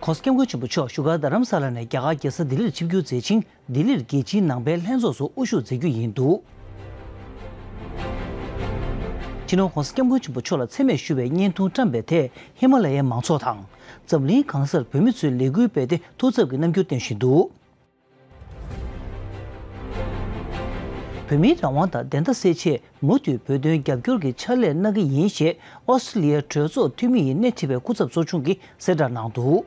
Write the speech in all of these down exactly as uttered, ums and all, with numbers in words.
༸གོང་ས་༸སྐྱབས་མགོན་ཆེན་པོ་མཆོག་བཞུགས་སྒར་རྡ་རམ་ས་ལ་ནས་རྒྱ་གར་རྒྱལ་ས་ལྡི་ལིར་ཆིབས་བསྒྱུར་མཛད་ཅིང་། ལྡི་ལིར་རྒྱལ་སྤྱིའི་ནང་པའི་ལྷན་ཚོགས་སུ་དབུ་བཞུགས་མཛད་རྒྱུ་ཡིན་འདུག་སྤྱི་ནོར་༸གོང་ས་༸སྐྱབས་མགོན་ཆེན་པོ་མཆོག་ལ་མཚན་སྨད་ཞུ་བའི་བརྙན་ཐུང་བཀྲམ་པའི་ཐད། ཧི་མ་ལ་ཡའི་མང་ཚོགས་དང་། འཛམ་གླིང་གང་སར་བོད་མི་ཚོས་ལས་འགུལ་སྤེལ་ཏེ་ཐུགས་འཚབ་ཀྱི་རྣམ་འགྱུར་སྟོན་བཞིན་འདུག་བོད་མིའི་རང་དབང་དང་བདེན་མཐའ་གསལ་ཆེད་མུ་མཐུད་བོད་དོན་རྒྱབ་སྐྱོར་གྱི་ཕྱག་ལས་གནང་གི་ཡིན་ཞེས་ཨོ་སི་ཀྲི་ལི་ཡའི་གྲོས་ཚོགས་འཐུས་མི་ཡིས་སྣེ་ཁྲིད་པའི་སྐུ་ཚབ་ཚོགས་ཆུང་གིས་གསལ་བསྒྲགས་གནང་འདུག་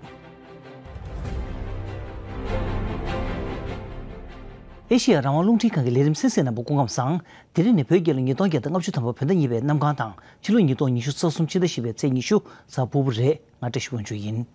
ཨེ་ཤེ་ཡ་རང་དབང་རླུང་འཕྲིན་ཁང་གི་ལས་རིམ་གསན་གཟིགས་གནང་བར་སྐུ་ཁམས་བཟང་། དེ་རིང་ནི་བོད་རྒྱལ་ལོ་ཉིས་སྟོང་བརྒྱ་དང་ལྔ་བཅུ་ཐམ་པ་བོད་ཟླ་གཉིས་པའི་གནམ་གང་དང་ཕྱི་ལོ་ཉིས་སྟོང་ཉི་ཤུ་རྩ་གསུམ་ཕྱི་ཟླ་བཞི་པའི་ཚེས་ཉི་ཤུ་གཟའ་ཕུར་བུ་རེད། ང་བཀྲ་ཤིས་དབང་ཕྱུག་ཡིན།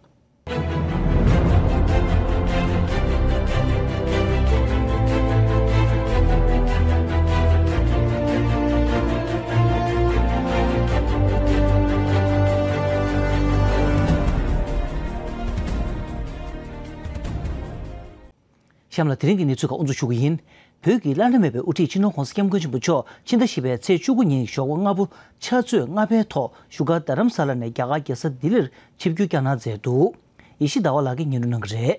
གཤམ་ལ་དེ་རིང་གི་གནས་ཚུལ་ཁག་དབུ་འཛུགས་ཞུ་གི་ཡིན། བོད་ཀྱི་བླ་ན་མེད་པའི་དབུ་ཁྲིད་སྤྱི་ནོར་༸གོང་ས་༸སྐྱབས་མགོན་ཆེན་པོ་མཆོག་ཕྱི་ཟླ་བཞི་པའི་ཚེས་བཅུ་དགུ་ཉིན་ཞོགས་པ་སྔ་པོ་ཕྱག་ཚོད་ལྔ་པའི་ཐོག་བཞུགས་སྒར་རྡ་རམ་ས་ལ་ནས་རྒྱ་གར་རྒྱལ་ས་ལྡི་ལིར་ཆིབས་བསྒྱུར་བསྐྱངས་གནང་མཛད་འདུག་ཡེ་ཤེས་ཟླ་བ་ལགས་ཀྱིས་སྙན་སྒྲོན་གནང་གི་རེད།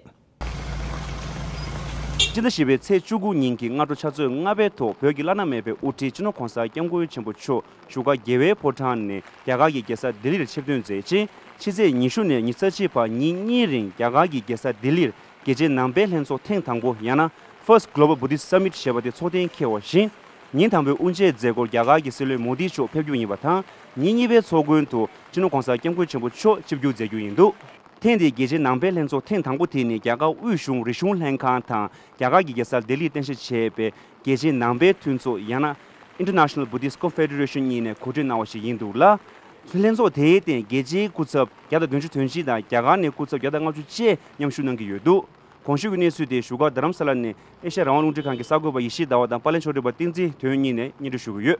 ཕྱི་ཟླ་བཞི་པའི་ཚེས་བཅུ་དགུ་ཉིན་གྱི་སྔ་དྲོ་ཕྱག་ཚོད་ལྔ་པའི་ཐོག་བོད་ཀྱི་བླ་ན་མེད་པའི་དབུ་ཁྲིད་སྤྱི་ནོར་༸གོང་ས་༸སྐྱབས་མགོན་ཆེན་པོ་མཆོག་བཞུགས་སྒར་རྒྱལ་བའི་ཕོ་བྲང་ནས་རྒྱ་གར་གྱི་རྒྱལ་ས་ལྡི་ལིར་ཆིབས་ཐོན་མཛད་རྗེས། ཕྱི་ཚེས་ཉི་ཤུ་ནས་ཉི་ཤུ་རྩ་གཅིག་བར་ཉིན་གཉིས་རིང་རྒྱ་གར་གྱི་རྒྱལ་ས་ལྡི་ལིར་རྒྱལ་སྤྱིའི་ནང་པའི་ལྷན་ཚོགས་ཐེངས་དང་པོ་ཡང་ན་First Global Buddhist Summit ཞེས་པ་དེ་ཚོགས་གཏན་འཁེལ་བ་བཞིན། ཉིན་དང་པོའི་དབུ་འབྱེད་མཛད་སྒོར་རྒྱ་གར་གྱི་སྲིད་བློན་མོ་དི་མཆོག་ཕེབས་རྒྱུ་ཡིན་པ་དང་། ཉིན་གཉིས་པའི་ཚོགས་མགོན་དུ་སྤྱི་ནོར་༸གོང་ས་༸སྐྱབས་མགོན་ཆེན་པོ་མཆོག་ཆིབས་བསྒྱུར་མཛད་རྒྱུ་ཡིན་འདུག་ཐེངས་འདིའི་རྒྱལ་སྤྱིའི་ནང་པའི་ལྷན་ཚོགས་ཐེངས་དང་པོ་དེ་ནི་རྒྱ་གར་དབུས་གཞུང་རིག་གཞུང་ལྷན་ཁང་དང་རྒྱ་གར་གྱི་རྒྱལ་ས་ལྡི་ལིར་རྟེན་གཞི་བྱས་པའི་རྒྱལ་སྤྱིའི་ནང་པའི་མཐུན་ཚོགས་ཡང་ན་International Buddhist Confederation གཉིས་ནས་གོ་སྒྲིག་གནང་བ་ཞིག་ཡིན་འདུག་ལ། ལྷན་ཚོགས་དེའི་སྟེང་རྒྱལ་སྤྱིའི་སྐུ་ཚབ་བརྒྱ་དང་བདུན་ཅུ་དོན་གཅིག་དང་རྒྱ་གར་ནས་སྐུ་ཚབ་བརྒྱ་དང་ལྔ་བཅུ་བཅས་མཉམ་ཞུགས་གནང་གི་ཡོད་འདུག་གོང་ཞུས་ཀྱི་གནས་ཚུལ་དེ་བཞུགས་སྒར་རྡ་རམ་ས་ལ་ནས་ཨེ་ཤ་ཡ་རང་དབང་རླུང་འཕྲིན་ཁང་གི་གསར་འགོད་པ་ཡེ་ཤེས་ཟླ་བ་དང་པར་ལེན་ཕྱོགས་སྒྲིག་པ་བསྟན་འཛིན་དོན་གཉིས་ནས་སྙན་སྒྲོན་ཞུ་གི་ཡོད།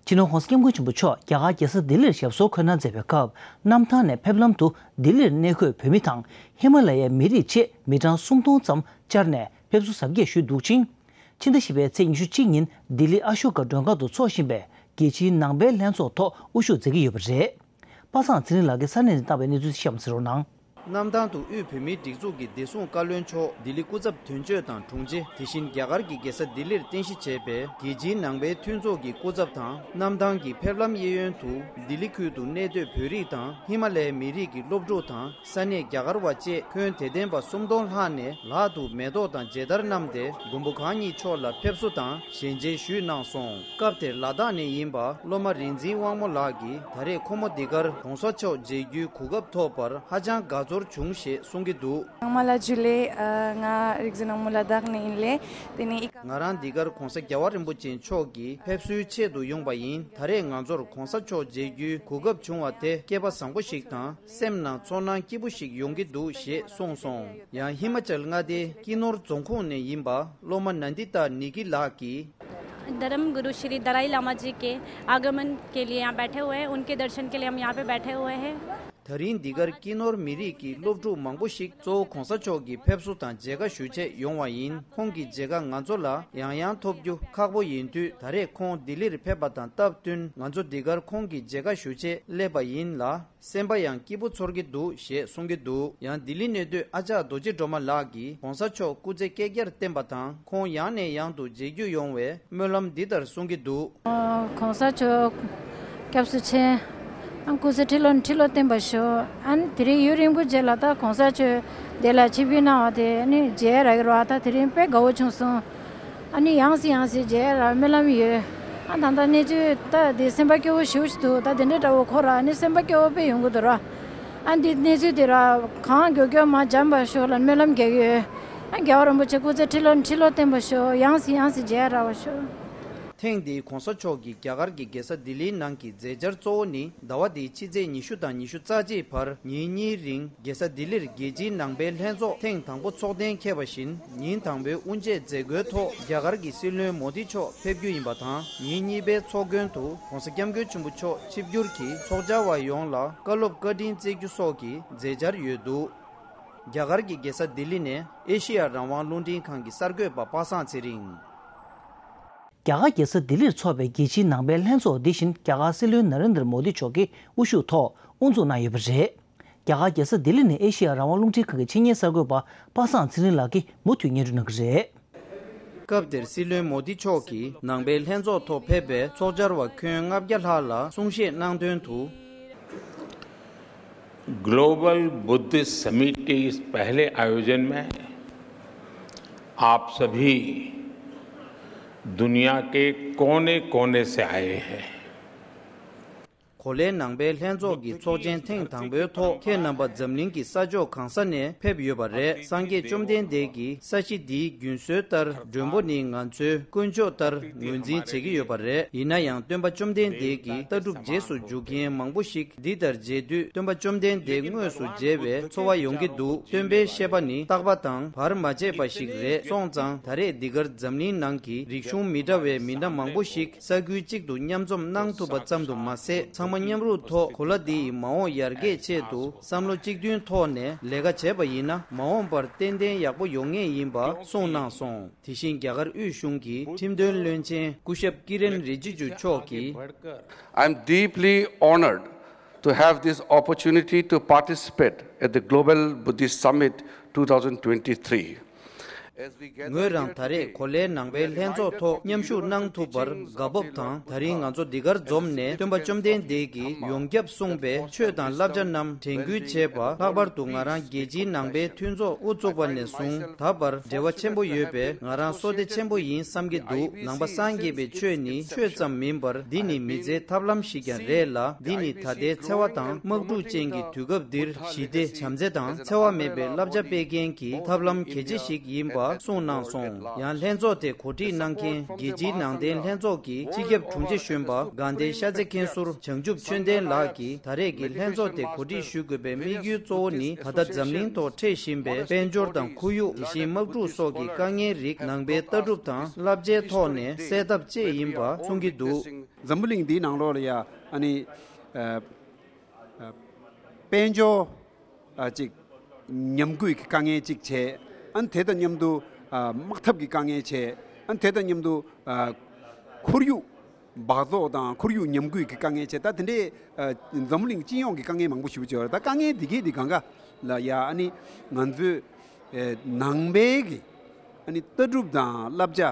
སྤྱི་ནོར་༸གོང་ས་༸སྐྱབས་མགོན་ཆེན་པོ་མཆོག་རྒྱ་གར་རྒྱལ་ས་ལྡི་ལིར་ཞབས་སོར་འཁོད་གནང་མཛད་པའི་སྐབས། གནམ་ཐང་ནས་ཕེབས་ལམ་དུ་ལྡི་ལིར་གནས་འཁོད་བོད་མི་དང་ཧི་མ་ལ་ཡའི་མི་རིགས་བཅས་མི་གྲངས་སུམ་སྟོང་ཙམ་བཅར་ནས་ཕེབས་བསུ་གཟབ་རྒྱས་ཞུས་འདུག་ཅིང་། ཕྱི་ཟླ་བཞི་པའི་ཚེས་ཉི་ཤུ་གཅིག་ཉིན་ལྡི་ལི་ཨ་ཤོ་ཀ་མགྲོན་ཁང་དུ་འཚོགས་བཞིན་པའི་རྒྱལ་སྤྱིའི་ནང་པའི་ལྷན་ཚོགས་ཐོག་དབུ་བཞུགས་མཛད་ཀྱི་ཡོད་པ་རེད། པ་སངས་ཚེ་རིང་ལགས་ཀྱིས་ས་གནས་ནས་བཏང་བའི་གནས་ཚུལ་གཤམ་གསན་རོགས་གནང་། གནམ་ཐང་དུ་དབུས་བོད་མིའི་སྒྲིག་འཛུགས་ཀྱི་བདེ་སྲུང་བཀའ་བློན་མཆོག་ལྡི་ལི་སྐུ་ཚབ་དོན་གཅོད་དང་དྲུང་ཆེ། དེ་བཞིན་རྒྱ་གར་གྱི་རྒྱལ་ས་ལྡི་ལིར་རྟེན་གཞི་བྱས་པའི་རྒྱལ་སྤྱིའི་ནང་པའི་མཐུན་ཚོགས་ཀྱི་སྐུ་ཚབ་དང་། གནམ་ཐང་གི་ཕེབས་ལམ་གཡས་གཡོན་དུ་ལྡི་ལི་ཁུལ་དུ་གནས་སྡོད་བོད་རིགས་དང་ཧི་མ་ལ་ཡའི་མི་རིགས་ཀྱི་སློབ་ཕྲུག་དང་ས་གནས་རྒྱ་གར་བ་བཅས་ཁྱོན་དད་ལྡན་པ་སུམ་སྟོང་ལྷག་ནས་ལག་ཏུ་མེ་ཏོག་དང་མཇལ་དར་བསྣམས་ཏེ་མགོན་པོ་གང་ཉིད་མཆོག་ལ་ཕེབས་བསུ་དང་ཞལ་མཇལ་ཞུས་གནང་སོང་། སྐབས་དེར་ལ་དྭགས་ནས་ཡིན་པ་སློབ་མ་རིག་འཛིན་དབང་མོ་ལགས་ཀྱིས་ད་རེས་ཁོ་མོ་འདི་གར་༸གོང་ས་མཆོག་མཇལ་རྒྱུའི་གོ་སྐབས་ཐོབ་པར་ཧ་ཅང་དགའ་ཚོར་བྱུང་ཞེས་གསུང་གི་འདུག། ཚང་མ་ལ་ཇུ་ལེ། ཨ། ང་རིག་འཛིན་དབང་མོ་ལ་དྭགས་ནས་ཡིན་ལེ། དེ་ནས་ཨི་ཀ་ང་རང་འདི་གར་༸གོང་ས་༸རྒྱལ་བ་རིན་པོ་ཆེ་མཆོག་གི་ཕེབས་བསུའི་ཆེད་དུ་ཡོང་པ་ཡིན། ད་རེས་ང་ཚོར་༸གོང་ས་མཆོག་མཇལ་རྒྱུའི་གོ་སྐབས་བྱུང་བ་དེ་སྐལ་པ་བཟང་པོ་ཞིག་དང་སེམས་ནང་ཚོར་སྣང་སྐྱིད་པོ་ཞིག་ཡོང་གི་འདུག་ཞེས་གསུངས་སོང་། ཡང་ཧི་མ་ཅལ་མངའ་སྡེའི་ཀི་ནོར་རྫོང་ཁོངས་ནས་ཡིན་པ་སློབ་མ་ན་དི་ཏ་ནི་ཀི་ལགས་ཀྱིས། धर्म गुरु श्री दलाई लामा जी के आगमन के लिए यहाँ बैठे हुए हैं, उनके दर्शन के लिए हम यहाँ पे बैठे हुए हैं। ད་རིང་འདི་གར་ཀི་ནོར་མི་རིགས་ཀྱི་སློབ་ཕྲུག་མང་པོ་ཞིག་གཙོ་བོ་༸གོང་ས་མཆོག་གི་ཕེབས་བསུ་དང་མཇལ་ཁ་ཞུ་ཆེད་ཡོང་བ་ཡིན། ཁོང་གི་མཇལ་ཁ་ང་ཚོ་ལ་ཡང་ཡང་ཐོབ་རྒྱུ་ཁག་པོ་ཡིན་དུས། ད་རེས་ཁོང་ལྡི་ལིར་ཕེབས་པ་དང་སྟབས་བསྟུན་ང་ཚོ་འདི་གར་ཁོང་གི་མཇལ་ཁ་ཞུ་ཆེད་སླེབས་པ་ཡིན་ལ། སེམས་པ་ཡང་སྐྱིད་པོ་ཚོར་གྱི་འདུག་ཞེས་གསུང་གི་འདུག། ཡང་ལྡི་ལི་གནས་སྡོད་ཨ་ཅག་རྡོ་རྗེ་སྒྲོལ་མ་ལགས་ཀྱིས་༸གོང་ས་མཆོག་སྐུ་ཚེ་བསྐལ་བརྒྱར་བརྟན་པ་དང་ཁོང་ཡང་ནས་ཡང་དུ་མཇལ་རྒྱུ་ཡོང་བའི་སྨོན་ལམ་འདི་ལྟར་གསུང་གི་འདུག། ཨ། ༸གོང་ས་མཆོག་སྐྱབས་སུ་མཆི། ཨ། སྐུ་ཚེ་ཁྲི་ལོ་ཁྲི་ལོ་བརྟན་པར་ཤོག། ཨ་ནི་དེ་རིང་ཡུན་རིང་པོ་རྗེས་ལ་ད་༸གོང་ས་མཆོག་འདི་ལ་ཆིབས་བསྒྱུར་གནང་བ་དེ་ནི་མཇལ་རག་གི་རེད་པ། ད་དེ་རིང་དཔེ་དགའ་བོ་བྱུང་སོང་། ཨ་ནི་ཡང་སེ་ཡང་སེ་མཇལ་རག་སྨོན་ལམ་ཡོད། ཨ། ད་ལྟ་གནས་ཚུལ་ད་འདི་སེམས་པ་སྐྱོ་བོ་ཞེ་པོ་ཞིག་འདུག། ད་དེ་འདྲ་འདྲ་བོ་ཁོ་ར་ཨ་ནི་སེམས་པ་སྐྱོ་བོ་དཔེ་ཡོང་གི་འདུག་ར། ཨ། འདི་གནས་ཚུལ་དེ་ར་གང་མགྱོགས་མགྱོགས་མར་འཇམ་པར་ཤོག་ལ་སྨོན་ལམ་རྒྱག་གི་ཡོད། ཨ། རྒྱལ་བ་རིན་པོ་ཆེ་སྐུ་ཚེ་ཁྲི་ལོ་ཁྲི་ལོ་བརྟན་པར་ཤོག། ཡང་སེ་ཡང་སེ་མཇལ་རག་པར་ཤོག། ཐེངས་འདིའི་༸གོང་ས་མཆོག་གི་རྒྱ་གར་གྱི་རྒྱལ་ས་ལྡི་ལིའི་ནང་གི་མཛད་འཆར་གཙོ་བོ་ནི་ཟླ་བ་འདིའི་ཕྱི་ཚེས་ཉི་ཤུ་དང་ཉི་ཤུ་རྩ་གཅིག་བར་ཉིན་གཉིས་རིང་རྒྱལ་ས་ལྡི་ལིར་རྒྱལ་སྤྱིའི་ནང་པའི་ལྷན་ཚོགས་ཐེངས་དང་པོ་ཚོགས་གཏན་འཁེལ་བ་བཞིན། ཉིན་དང་པོའི་དབུ་འབྱེད་མཛད་སྒོའི་ཐོག་རྒྱ་གར་གྱི་སྲིད་བློན་མོ་དི་མཆོག་ཕེབས་རྒྱུ་ཡིན་པ་དང་། ཉིན་གཉིས་པའི་ཚོགས་མགོན་དུ་༸གོང་ས་༸སྐྱབས་མགོན་ཆེན་པོ་མཆོག་ཆིབས་བསྒྱུར་གྱིས་ཚོགས་བཅར་བ་ཡོངས་ལ་བཀའ་སློབ་བཀའ་དྲིན་སྩལ་རྒྱུ་སོགས་ཀྱི་མཛད་འཆར་ཡོད་འདུག། རྒྱ་གར་གྱི་རྒྱལ་ས་ལྡི་ལི་ནས་ཨེ་ཤེ་ཡ་རང་དབང་རླུང་འཕྲིན་ཁང་གི་གསར་འགོད་པ་པ་སངས་ཚེ་རིང་། རྒྱ་གར་རྒྱལ་ས་ལྡི་ལིར་འཚོགས་པའི་རྒྱལ་སྤྱིའི་ནང་པའི་ལྷན་ཚོགས་འདི་བཞིན་རྒྱ་གར་སྲིད་བློན་ན་རེན་དར་མོ་དི་མཆོག་གི་དབུ་བཞུགས་ཐོག་དབུ་འཛུགས་གནང་ཡོད་པ་རེད། རྒྱ་གར་རྒྱལ་ས་ལྡི་ལི་ནས་ཨེ་ཤེ་ཡ་རང་དབང་རླུང་འཕྲིན་ཁང་གི་ཆེད་གཉེར་གསར་འགོད་པ་པ་སངས་ཚེ་རིང་ལགས་ཀྱིས་མུ་མཐུད་སྙན་སྒྲོན་གནང་གི་རེད། སྐབས་དེར་སྲིད་བློན་མོ་དི་མཆོག་གིས་ནང་པའི་ལྷན་ཚོགས་ཐོག་ཕེབས་པའི་ཚོགས་བཅར་བ་ཁྱོན་ལྔ་བརྒྱ་ལྷག་ལ་གསུང་བཤད་གནང་དོན་དུ། ग्लोबल बुद्धिस्ट समिट के इस पहले आयोजन में आप सभी दुनिया के कोने कोने से आए हैं। གོ་ལའི་ནང་པའི་ལྷན་ཚོགས་ཀྱི་ཚོགས་ཆེན་ཐེངས་དང་པོའི་ཐོག་ཁྱེད་རྣམ་པ་འཛམ་གླིང་གི་ས་ཕྱོགས་གང་ས་ནས་ཕེབས་ཡོད་པ་རེད། སངས་རྒྱས་བཅོམ་ལྡན་འདས་ཀྱིས་ས་གཞི་འདིའི་རྒྱུན་སྲོལ་ལྟར་མགྲོན་པོ་ནི་ང་ཚོའི་དཀོན་མཆོག་ལྟར་ངོས་འཛིན་བྱེད་ཀྱི་ཡོད་པ་རེད། ཡིན་ན་ཡང་སྟོན་པ་བཅོམ་ལྡན་འདས་ཀྱི་ལྟ་གྲུབ་རྗེས་སུ་འཇུག་མཁན་མང་པོ་ཞིག་འདི་ལྟར་མཇལ་དུས་སྟོན་པ་བཅོམ་ལྡན་འདས་དངོས་སུ་མཇལ་བའི་ཚོར་བ་ཡོང་གི་འདུག་སྟོན་པའི་བཤད་པ་ནི་རྟག་པ་དང་བར་མ་ཆད་པ་ཞིག་རེད། སོང་ཙང་ད་རེས་འདི་གར་འཛམ་གླིང་ནང་གི་རིག་གཞུང་མི་འདྲ་བའི་མི་སྣ་མང་པོ་ཞིག་ས་ཁུལ་གཅིག་ཏུ་མཉམ་འཛོམས་གནང་ཐུབ་པ་ཙམ་དུ་མ་ཟད། ཚང་མ་མཉམ་རུབ་ཐོག་གོ་ལ་འདི་ཡི་མ་འོངས་ཡར་རྒྱས་ཆེད་དུ་བསམ་བློ་གཅིག་མཐུན་ཐོག་ནས་ལས་ཀ་བྱས་པ་ཡིན་ན་མ་འོངས་པར་ཏན་ཏན་ཡག་པོ་ཡོང་ངེས་ཡིན་པ་གསུངས་གནང་སོང་། དེ་བཞིན་རྒྱ་གར་དབུས་གཞུང་གི་ཁྲིམས་དོན་བློན་ཆེན་སྐུ་ཞབས་ཀི་རན་རི་ཇི་ཇུ་མཆོག་གིས། I am deeply honored to have this opportunity to participate at the Global Buddhist Summit two thousand twenty-three. ངོས་རང་ད་རེས་གོ་ལའི་ནང་པའི་ལྷན་ཚོགས་ཐོག་མཉམ་ཞུགས་གནང་ཐུབ་པར་དགའ་སྤོབས་དང་། ད་རིང་ང་ཚོ་འདི་གར་འཛོམས་ནས་སྟོན་པ་བཅོམ་ལྡན་འདས་ཀྱིས་ཡོངས་ཁྱབ་གསུངས་པའི་ཆོས་དང་བསླབ་བྱ་རྣམས་དྲན་སྐུལ་བྱས་པ། ལྷག་པར་དུ་ང་རང་རྒྱལ་སྤྱིའི་ནང་པའི་མཐུན་ཚོགས་དབུ་བཙུགས་པ་ནས་བཟུང་ད་བར་འབྲེལ་བ་ཆེན་པོ་ཡོད་པས་ང་རང་བསོད་བདེ་ཆེན་པོ་ཡིན་བསམ་གྱི་འདུག་ནང་པ་སངས་རྒྱས་པའི་ཆོས་ནི་ཆོས་ཙམ་མིན་པར་འདི་ནི་མི་ཚེའི་ཐབས་ལམ་ཞིག་ཀྱང་རེད་ལ། འདི་ནི་ད་ལྟའི་འཚེ་བ་དང་དམག་འཁྲུག་ཅན་གྱི་དུས་སྐབས་འདིར་ཞི་བདེ་བྱམས་བརྩེ་དང་འཚེ་བ་མེད་པའི་བསླབ་བྱ་སྤེལ་མཁན་གྱི་ཐབས་ལམ་གལ་ཆེ་ཞིག་ཡིན་པ་གསུངས་གནང་སོང་། ཡང་ལྷན་ཚོགས་དེ་གོ་སྒྲིག་གནང་མཁན་རྒྱལ་སྤྱིའི་ནང་བསྟན་ལྷན་ཚོགས་ཀྱི་སྤྱི་ཁྱབ་དྲུང་ཆེ་གཞོན་པ་དགའ་ལྡན་ཤཱ་ཚེ་མཁན་ཟུར་བྱང་ཆུབ་ཆོས་ལྡན་ལགས་ཀྱིས་ད་རེས་ཀྱི་ལྷན་ཚོགས་དེ་གོ་སྒྲིག་ཞུ་དགོས་པའི་དམིགས་ཡུལ་གཙོ་བོ་ནི་ད་ལྟ་འཛམ་གླིང་ཐོག་འཕྲད་བཞིན་པའི་དཔལ་འབྱོར་དང་ཁོར་ཡུག་དེ་བཞིན་དམག་འཁྲུག་སོགས་ཀྱི་དཀའ་ངལ་རིགས་ནང་པའི་ལྟ་གྲུབ་དང་བསླབ་བྱའི་ཐོག་ནས་སེལ་ཐབས་བཅས་ཡིན་པ་གསུང་གི་འདུག་འཛམ་བུ་གླིང་འདིའི་ནང་ལོགས་ལ་ཡ་ཨ་ནི་ཨ་ཨ་དཔལ་འབྱོར་ཨ་ཅིག་ཉམས་རྒུད་ཀྱི་དཀའ་ངལ་ཅིག་བྱས། ཨ་ནི་དེ་དང་མཉམ་དུ་ཨ་དམག་འཐབ་ཀྱི་དཀའ་ངལ་བྱས། ཨ་ནི་དེ་དང་མཉམ་དུ་ཨ་ཁོར་ཡུག་འབག་བཙོག་དང་ཁོར་ཡུག་ཉམས་རྒུད་ཀྱི་དཀའ་ངལ་བྱས། ད་དེ་འདྲའི་ཨ་འཛམ་བུ་གླིང་སྤྱི་ཡོངས་ཀྱི་དཀའ་ངལ་མང་པོ་ཞིག་བྱས་ཡོད་རེད། ད་དཀའ་ངལ་འདི་གས་འདི་གང་ག་ལ་ཡ་ཨ་ནི་ང་ཚོས་ཨེ་ནང་པའི་གི་ཨ་ནི་ལྟ་གྲུབ་དང་བསླབ་བྱ་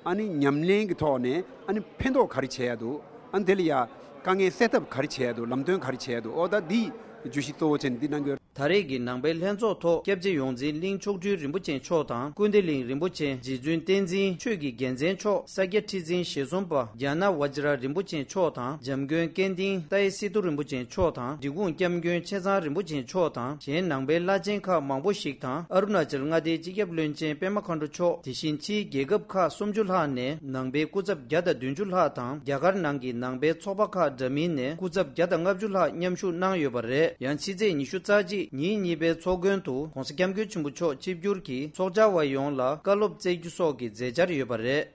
ཨ་ནི་ཉམས་ལེན་གྱི་ཐོག་ནས་ཨ་ནི་ཕན་ཐོགས་ག་རེ་བྱེད་ཡ་འདུག་ཨ་ནི་དེ་ལ་ཡ་དཀའ་ངལ་སེལ་ཐབས་ག་རེ་བྱེད་ཡ་འདུག་ལམ་སྟོན་ག་རེ་བྱེད་ཡ་འདུག་ཨོ་ད་འདི་བརྗོད་གཞི་གཙོ་བོ་བྱས་ནས་འདི་གནང་གི་ཡོད། ད་རེས་ཀྱི་ནང་པའི་ལྷན་ཚོགས་ཐོག་སྐྱབས་རྗེ་ཡོངས་འཛིན་གླིང་མཆོག་སྤྲུལ་རིན་པོ་ཆེ་མཆོག་དང་། ཀུན་བདེ་གླིང་རིན་པོ་ཆེ། རྗེ་བཙུན་བསྟན་འཛིན་ཆོས་ཀྱི་རྒྱལ་མཚན་མཆོག་ས་སྐྱ་ཁྲི་འཛིན་ཞེ་གསུམ་པ་ཛྙཱ་ན་བཛྲ་རིན་པོ་ཆེ་མཆོག་དང་། འཇམ་མགོན་སྐལ་ལྡན་ཏཱའི་སི་ཏུ་རིན་པོ་ཆེ་མཆོག་དང་། འབྲི་གུང་སྐྱབས་མགོན་ཆེ་ཚང་རིན་པོ་ཆེ་མཆོག་དང་། གཞན་ནང་པའི་བླ་ཆེན་ཁག་མང་པོ་ཞིག་དང་། ཨ་རུ་ན་ཅལ་མངའ་སྡེའི་སྤྱི་ཁྱབ་བློན་ཆེན་པད་མ་མཁའ་འགྲོ་མཆོག་དེ་བཞིན་ཕྱིའི་རྒྱལ་ཁབ་ཁག་སུམ་ཅུ་ལྷག་ནས་ནང་པའི་སྐུ་ཚབ་བརྒྱ་དང་བདུན་ཅུ་ལྷག་དང་། རྒྱ་གར་ནང་གི་ནང་པའི་ཚོགས་པ་ཁག་འདྲ་མིན་ནས་སྐུ་ཚབ་བརྒྱ་དང་ལྔ་བཅུ་ལྷག་མཉམ་ཞུགས་གནང་ཡོད་པ་རེད། ཡང་ཕྱི་ཚེས་ཉི་ཤུ་རྩ་གཅིག་ཉིན་གཉིས་པའི་ཚོགས་མགོན་དུ་༧གོང་ས་༧སྐྱབས་མགོན་ཆེན་པོ་མཆོག་ཆིབས་བསྒྱུར་གྱིས་ཚོགས་བཅར་བ་ཡོངས་ལ་བཀའ་སློབ་སྩལ་རྒྱུ་སོགས་ཀྱི་མཛད་འཆར་ཡོད་པ་རེད།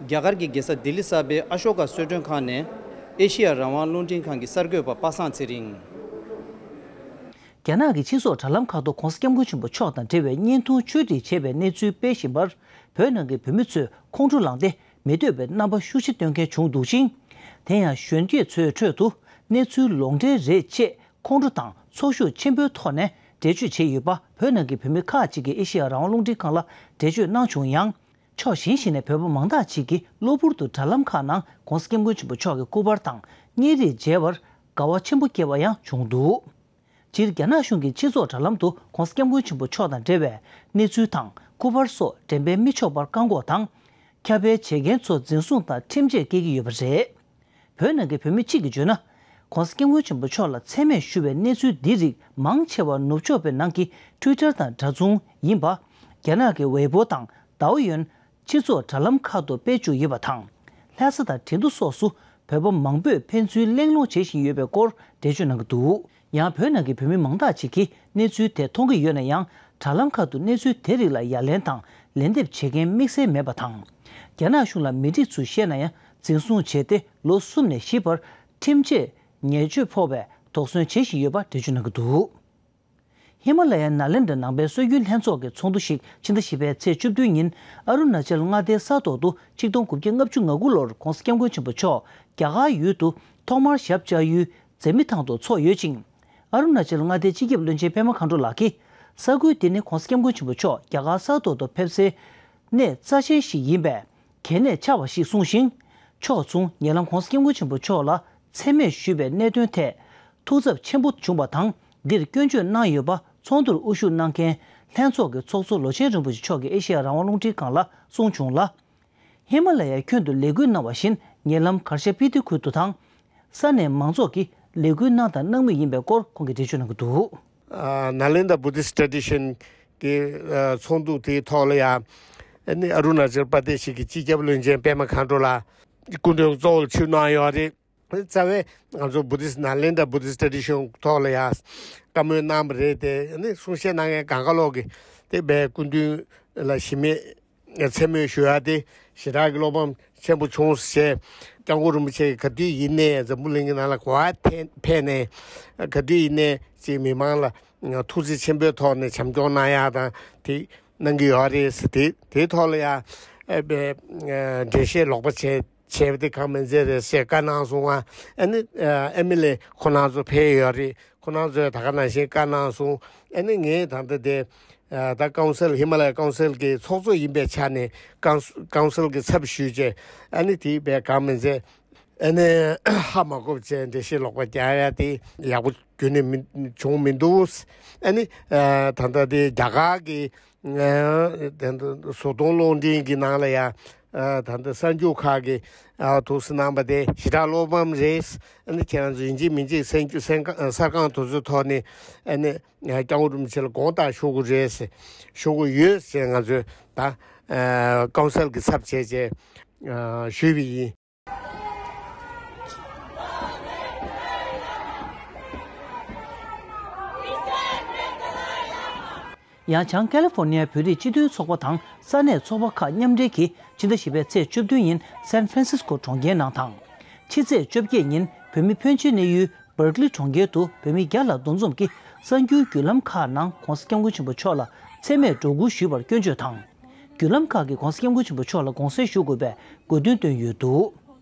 རྒྱ་གར་གྱི་རྒྱལ་ས་ལྡི་ལི་གསར་པའི་ཨ་ཤོ་ཀ་གསོལ་མགྲོན་ཁང་ནས་ཨེ་ཤེ་ཡ་རང་དབང་རླུང་འཕྲིན་ཁང་གི་གསར་འགོད་པ་པ་སངས་ཚེ་རིང་། རྒྱ་ནག་གི་སྤྱི་ཚོགས་དྲ་ལམ་ཁག་ཏུ་༧གོང་ས་༧སྐྱབས་མགོན་ཆེན་པོ་མཆོག་དང་འབྲེལ་བའི་བརྙན་ཐུང་བཅོས་སྒྲིག་བྱས་པའི་གནས་ཚུལ་སྤེལ་བཞིན་པར། བོད་ནང་གི་བོད་མི་ཚོས་ཁོང་ཁྲོ་ལངས་ཏེ་མི་འདོད་པའི་རྣམ་པ་ཤུགས་ཆེ་སྟོན་མཁན་བྱུང་འདུག་ཅིང་། དེ་ཡང་གཞོན་སྐྱེས་ཚོའི་ཁྲོད་དུ་གནས་ཚུལ་ལོག་འགྲེལ་རེད་ཅེས་ཁོང་ཁྲོ་དང་ཚོར་ཤུགས་ཆེན་པོའི་ཐོག་ནས་འགྲེལ་བརྗོད་བྱས་ཡོད་པ། བོད་ནང་གི་བོད་མི་ཁག་ཅིག་གིས་ཨེ་ཤེ་ཡ་རང་དབང་རླུང་འཕྲིན་ཁང་ལ་འགྲེལ་བརྗོད་གནང་བྱུང་ཡང་། ཕྱོགས་གཞན་ཞིག་ནས་བོད་པ་མང་དག་ཅིག་གིས་གློ་བུར་དུ་དྲ་ལམ་ཁག་ནང་༧གོང་ས་༧སྐྱབས་མགོན་ཆེན་པོ་མཆོག་གི་སྐུ་པར་དང་བརྙན་རིས་མཇལ་བར་དགའ་བ་ཆེན་པོ་སྐྱེས་པ་ཡང་བྱུང་འདུག་སྤྱིར་རྒྱ་ནག་གཞུང་གིས་སྤྱི་ཚོགས་དྲ་ལམ་དུ་༧གོང་ས་༧སྐྱབས་མགོན་ཆེན་པོ་མཆོག་དང་འབྲེལ་བའི་གནས་ཚུལ་དང་སྐུ་པར་སོགས་འགྲེམས་སྤེལ་མི་ཆོག་པར་བཀག་འགོག་དང་། ཁྱབ་སྤེལ་བྱེད་མཁན་ཚོ་འཛིན་བཟུང་དང་ཁྲིམས་ཆད་བཀལ་གྱི་ཡོད་པ་རེད། བོད་ནང་གི་བོད་མི་གཅིག་གིས་བརྗོད་ན། ༧གོང་ས་༧སྐྱབས་མགོན་ཆེན་པོ་མཆོག་ལ་མཚན་སྨད་ཞུ་བའི་གནས་ཚུལ་འདི་རིགས་མང་ཆེ་བ་ནུབ་ཕྱོགས་པའི་ནང་གི་ཊུའི་ཊར་དང་འདྲ་མཚུངས་ཡིན་པ། རྒྱ་ནག་གི་ཝེ་པོ་དང་ཏའོ་ཡོན། སྤྱི་ཚོགས་དྲ་ལམ་ཁག་ཏུ་སྤེལ་བཅུག་ཡོད་པ་དང་། ལྷ་ས་དང་ཁྲིན་ཏུ་སོགས་སུ་བོད་པ་མང་པོས་ཕན་ཚུན་གླེང་སློང་བྱེད་བཞིན་ཡོད་པའི་སྐོར་འགྲེལ་བརྗོད་གནང་གི་འདུག་ཡང་བོད་ནང་གི་བོད་མི་མང་དག་ཅིག་གིས་གནས་ཚུལ་དེ་མཐོང་གི་ཡོད་ན་ཡང་། དྲ་ལམ་ཁག་ཏུ་གནས་ཚུལ་དེ་རིགས་ལ་ཡ་ལན་དང་ལན་འདེབས་བྱེད་མཁན་དམིགས་བསལ་མེད་པ་དང་། རྒྱ་ནག་གཞུང་ལ་མི་འགྲིག་ཚུལ་བཤད་ན་ཡང་འཛིན་བཟུང་བྱས་ཏེ་ལོ་གསུམ་ནས་བཞི་བར་ཁྲིམས་ཆད་ཉེས་གཅོད་ཕོག་པའི་དོགས་ཟོན་བྱེད་བཞིན་ཡོད་པ་འགྲེལ་བརྗོད་གནང་གི་འདུག་ཧི་མ་ལ་ཡའི་ནཱ་ལེནྡྲ་ནང་པའི་སྲོལ་རྒྱུན་ལྷན་ཚོགས་ཀྱི་ཚོགས་འདུ་ཞིག་ཕྱི་ཟླ་བཞི་པའི་ཚེས་བཅུ་བདུན་ཉིན་ཨ་རུ་ན་ཅལ་མངའ་སྡེའི་ས་ཐོག་ཏུ་ཆིག་སྟོང་དགུ་བརྒྱ་ལྔ་བཅུ་ང་དགུ་ལོར་༧གོང་ས་༧སྐྱབས་མགོན་ཆེན་པོ་མཆོག་རྒྱ་གར་ཡུལ་དུ་ཐོག་མར་ཞབས་བཅགས་ཡུལ་མཛད་མི་ཐང་དུ་འཚོགས་ཡོད་ཅིང་། ཨ་རུ་ན་ཅལ་མངའ་སྡེའི་སྤྱི་ཁྱབ་བློན་ཆེན་པད་མ་མཁའ་འགྲོ་ལགས་ཀྱིས། ས་ཁུལ་དེ་ནི་༸གོང་ས་༸སྐྱབས་མགོན་ཆེན་པོ་མཆོག་རྒྱ་གར་ས་ཐོག་ཏུ་ཕེབས་སའི་གནས་རྩ་ཆེན་ཞིག་ཡིན་པས་གལ་གནད་ཆེ་བ་ཞིག་གསུངས་ཤིང་། ཕྱོགས་མཚུངས་ཉེ་ལམ་༸གོང་ས་༸སྐྱབས་མགོན་ཆེན་པོ་མཆོག་ལ་མཚན་སྨད་ཞུས་པའི་གནད་དོན་ཐད་ཐུགས་འཚབ་ཆེན་པོ་བྱུང་བ་དང་། འདིར་སྐྱོན་བརྗོད་གནང་ཡོད་པ་ཚོགས་འདུར་དབུ་བཞུགས་གནང་མཁན་ལྷན་ཚོགས་ཀྱི་ཚོགས་གཙོ་ལོ་ཆེན་རིན་པོ་ཆེ་མཆོག་གིས་ཨེ་ཤེ་ཡ་རང་དབང་རླུང་འཕྲིན་ཁང་ལ་གསུངས་བྱུང་ལ། ཧི་མ་ལ་ཡའི་ཁྱོན་དུ་ལས་འགུལ་གནང་བ་བཞིན་ཉེ་ལམ་གར་ཤ་སྤི་ཏི་ཁུལ་དུ་དང་། ས་གནས་མང་ཚོགས་ཀྱིས་ལས་འགུལ་གནང་དང་གནང་མུས་ཡིན་པའི་སྐོར་ཁོང་གིས་འགྲེལ་བརྗོད་གནང་གི་འདུག། ཨ། Nalanda Buddhist Tradition གི་ཨ་ཚོགས་འདུ་དེའི་ཐོག་ལ་ཡང་ཨ་ནི་ཨ་རུ་ན་ཅལ་པར་དེ་ཤི་གི་སྤྱི་ཁྱབ་བློན་ཆེན་པད་མ་མཁའ་འགྲོ་ལགས་སྐུ་མདུན་གཙོ་བོར་ཆིབས་གནང་ཡོད་རེད། རྩ་བའི་ང་ཚོ་Buddhist Nalanda Buddhist Tradition ཐོག་ལ་ཡང་བཀའ་མོལ་གནང་བ་རེད་དེ། ཨ་ནི་གསུང་བཤད་གནང་མཁན་གང་ག་ལོག་གི་དེ་བའི་སྐུ་མདུན་ལ་གཞི་མེད་མཚན་སྨོད་ཞུ་ཡ་དེ་ཞེ་དྲག་གི་བློ་ཕམ་ཆེན་པོ་བྱུང་ཞེས། སྐྱབས་མགོན་རིན་པོ་ཆེ་ག་དུས་ཡིན་ནའི་འཛམ་བུ་གླིང་གི་ནང་ལ་གོ་བ་འཕེན་ནས་ག་དུས་ཡིན་ནའི་ཅིག་མི་མང་ལ་ཐུགས་རྗེ་ཆེན་པོའི་ཐོག་ནས་བྱམས་སྐྱོང་གནང་ཡ་དང་དེ་གནང་གི་ཡོད་རེད་ཟེར། དེ་དེའི་ཐོག་ལ་ཡང་ཨ་བའི་འགྲེལ་བཤད་ལོག་པ་བྱས་བྱས་པ་དེ་གང་མིན་ཚད་རེད་ཞེས་བཀའ་གནང་སོང་ང་། ཨ་ནི་ཨ་མི་ལེ་ཁོ་རང་ཚོ་ཕེབས་ཡོད་རེད། ཁོ་རང་ཚོས་ད་ག་ནང་བཞིན་བཀའ་གནང་སོང་། ཨ་ནི་ངས་ད་ལྟ་དེ་ཨ་ད་ཀའུན་སིལ་ཧི་མ་ལ་ཡ་ཀའུན་སིལ་གྱི་ཚོགས་གཙོ་ཡིན་པའི་ཆ་ནས་ཀའུན་ཀའུན་སིལ་གྱི་ཚབ་ཞུས་བྱས། ཨ་ནི་དེ་བས་གང་མིན་ཚད་ཨ་ནི་ཧ་མ་གོ་བྱས་འགྲེལ་བཤད་ལོག་པ་རྒྱག་ཡ་དེ་ཡག་པོ་རྒྱུན་ནས་མི་བྱུང་མི་འདུག། ཨ་ནི་ཨ་ད་ལྟ་དེ་རྒྱ་གར་གྱི་ཨ་ད་ལྟ་བཟོ་གཏོང་གློག་འཕྲིན་གྱི་ནང་ལ་ཡ་ཨ་ད་ལྟ་གསར་འགྱུར་ཁག་གི་ཨ་ཐུགས་སུ་གནང་པ་དེ་ཞེ་དྲག་བློ་ཕམ་རེད། ཨ་ནི་ཁྱེད་རང་ཚོ་ཡིན་གཅིག་མིན་གཅིག་གསར་འགྱུར་གསར་ཁང་དེ་ཚོའི་ཐོག་ནས་ཨ་ནི་སྐྱབས་མགོན་རིན་པོ་ཆེ་ལ་དགོངས་དག་ཞུ་དགོས་རེད་ཟེར་ཞུ་དགོས་ཡོད་ཟེར་ང་ཚོས་ད་ཨ་ཀའུན་སིལ་གྱི་ཚབ་བྱས་བྱས་ཨ་ཞུས་པ་ཡིན། ཡང་བྱང་ཀ་ལི་ཧྥོར་ནི་ཡའི་བོད་རིགས་སྤྱི་མཐུན་ཚོགས་པ་དང་ས་གནས་ཚོགས་པ་ཁག་མཉམ་འབྲེལ་གྱིས་ཕྱི་ཟླ་བཞི་པའི་ཚེས་བཅུ་བདུན་ཉིན་སན་ཧྥ་རན་སིས་ཀོ་གྲོང་ཁྱེར་ནང་དང་། ཕྱི་ཚེས་བཅོ་བརྒྱད་ཉིན་བོད་མི་ཕོན་ཆེན་གནས་ཡུལ་བྷར་ཀ་ལི་གྲོང་ཁྱེར་དུ་བོད་མི་བརྒྱ་ལྷག་འདུ་འཛོམས་ཀྱིས་གསར་འགྱུར་བརྒྱུད་ལམ་ཁག་ནང་༸གོང་ས་༸སྐྱབས་མགོན་ཆེན་པོ་མཆོག་ལ་མཚན་སྨད་སྒྲོ་སྐུར་ཞུས་པར་སྐྱོན་བརྗོད་དང་། བརྒྱུད་ལམ་ཁག་གིས་༸གོང་ས་༸སྐྱབས་མགོན་ཆེན་པོ་མཆོག་ལ་དགོངས་སེལ་ཞུ་དགོས་པའི་དགོས་འདུན་བཏོན་ཡོད་འདུག།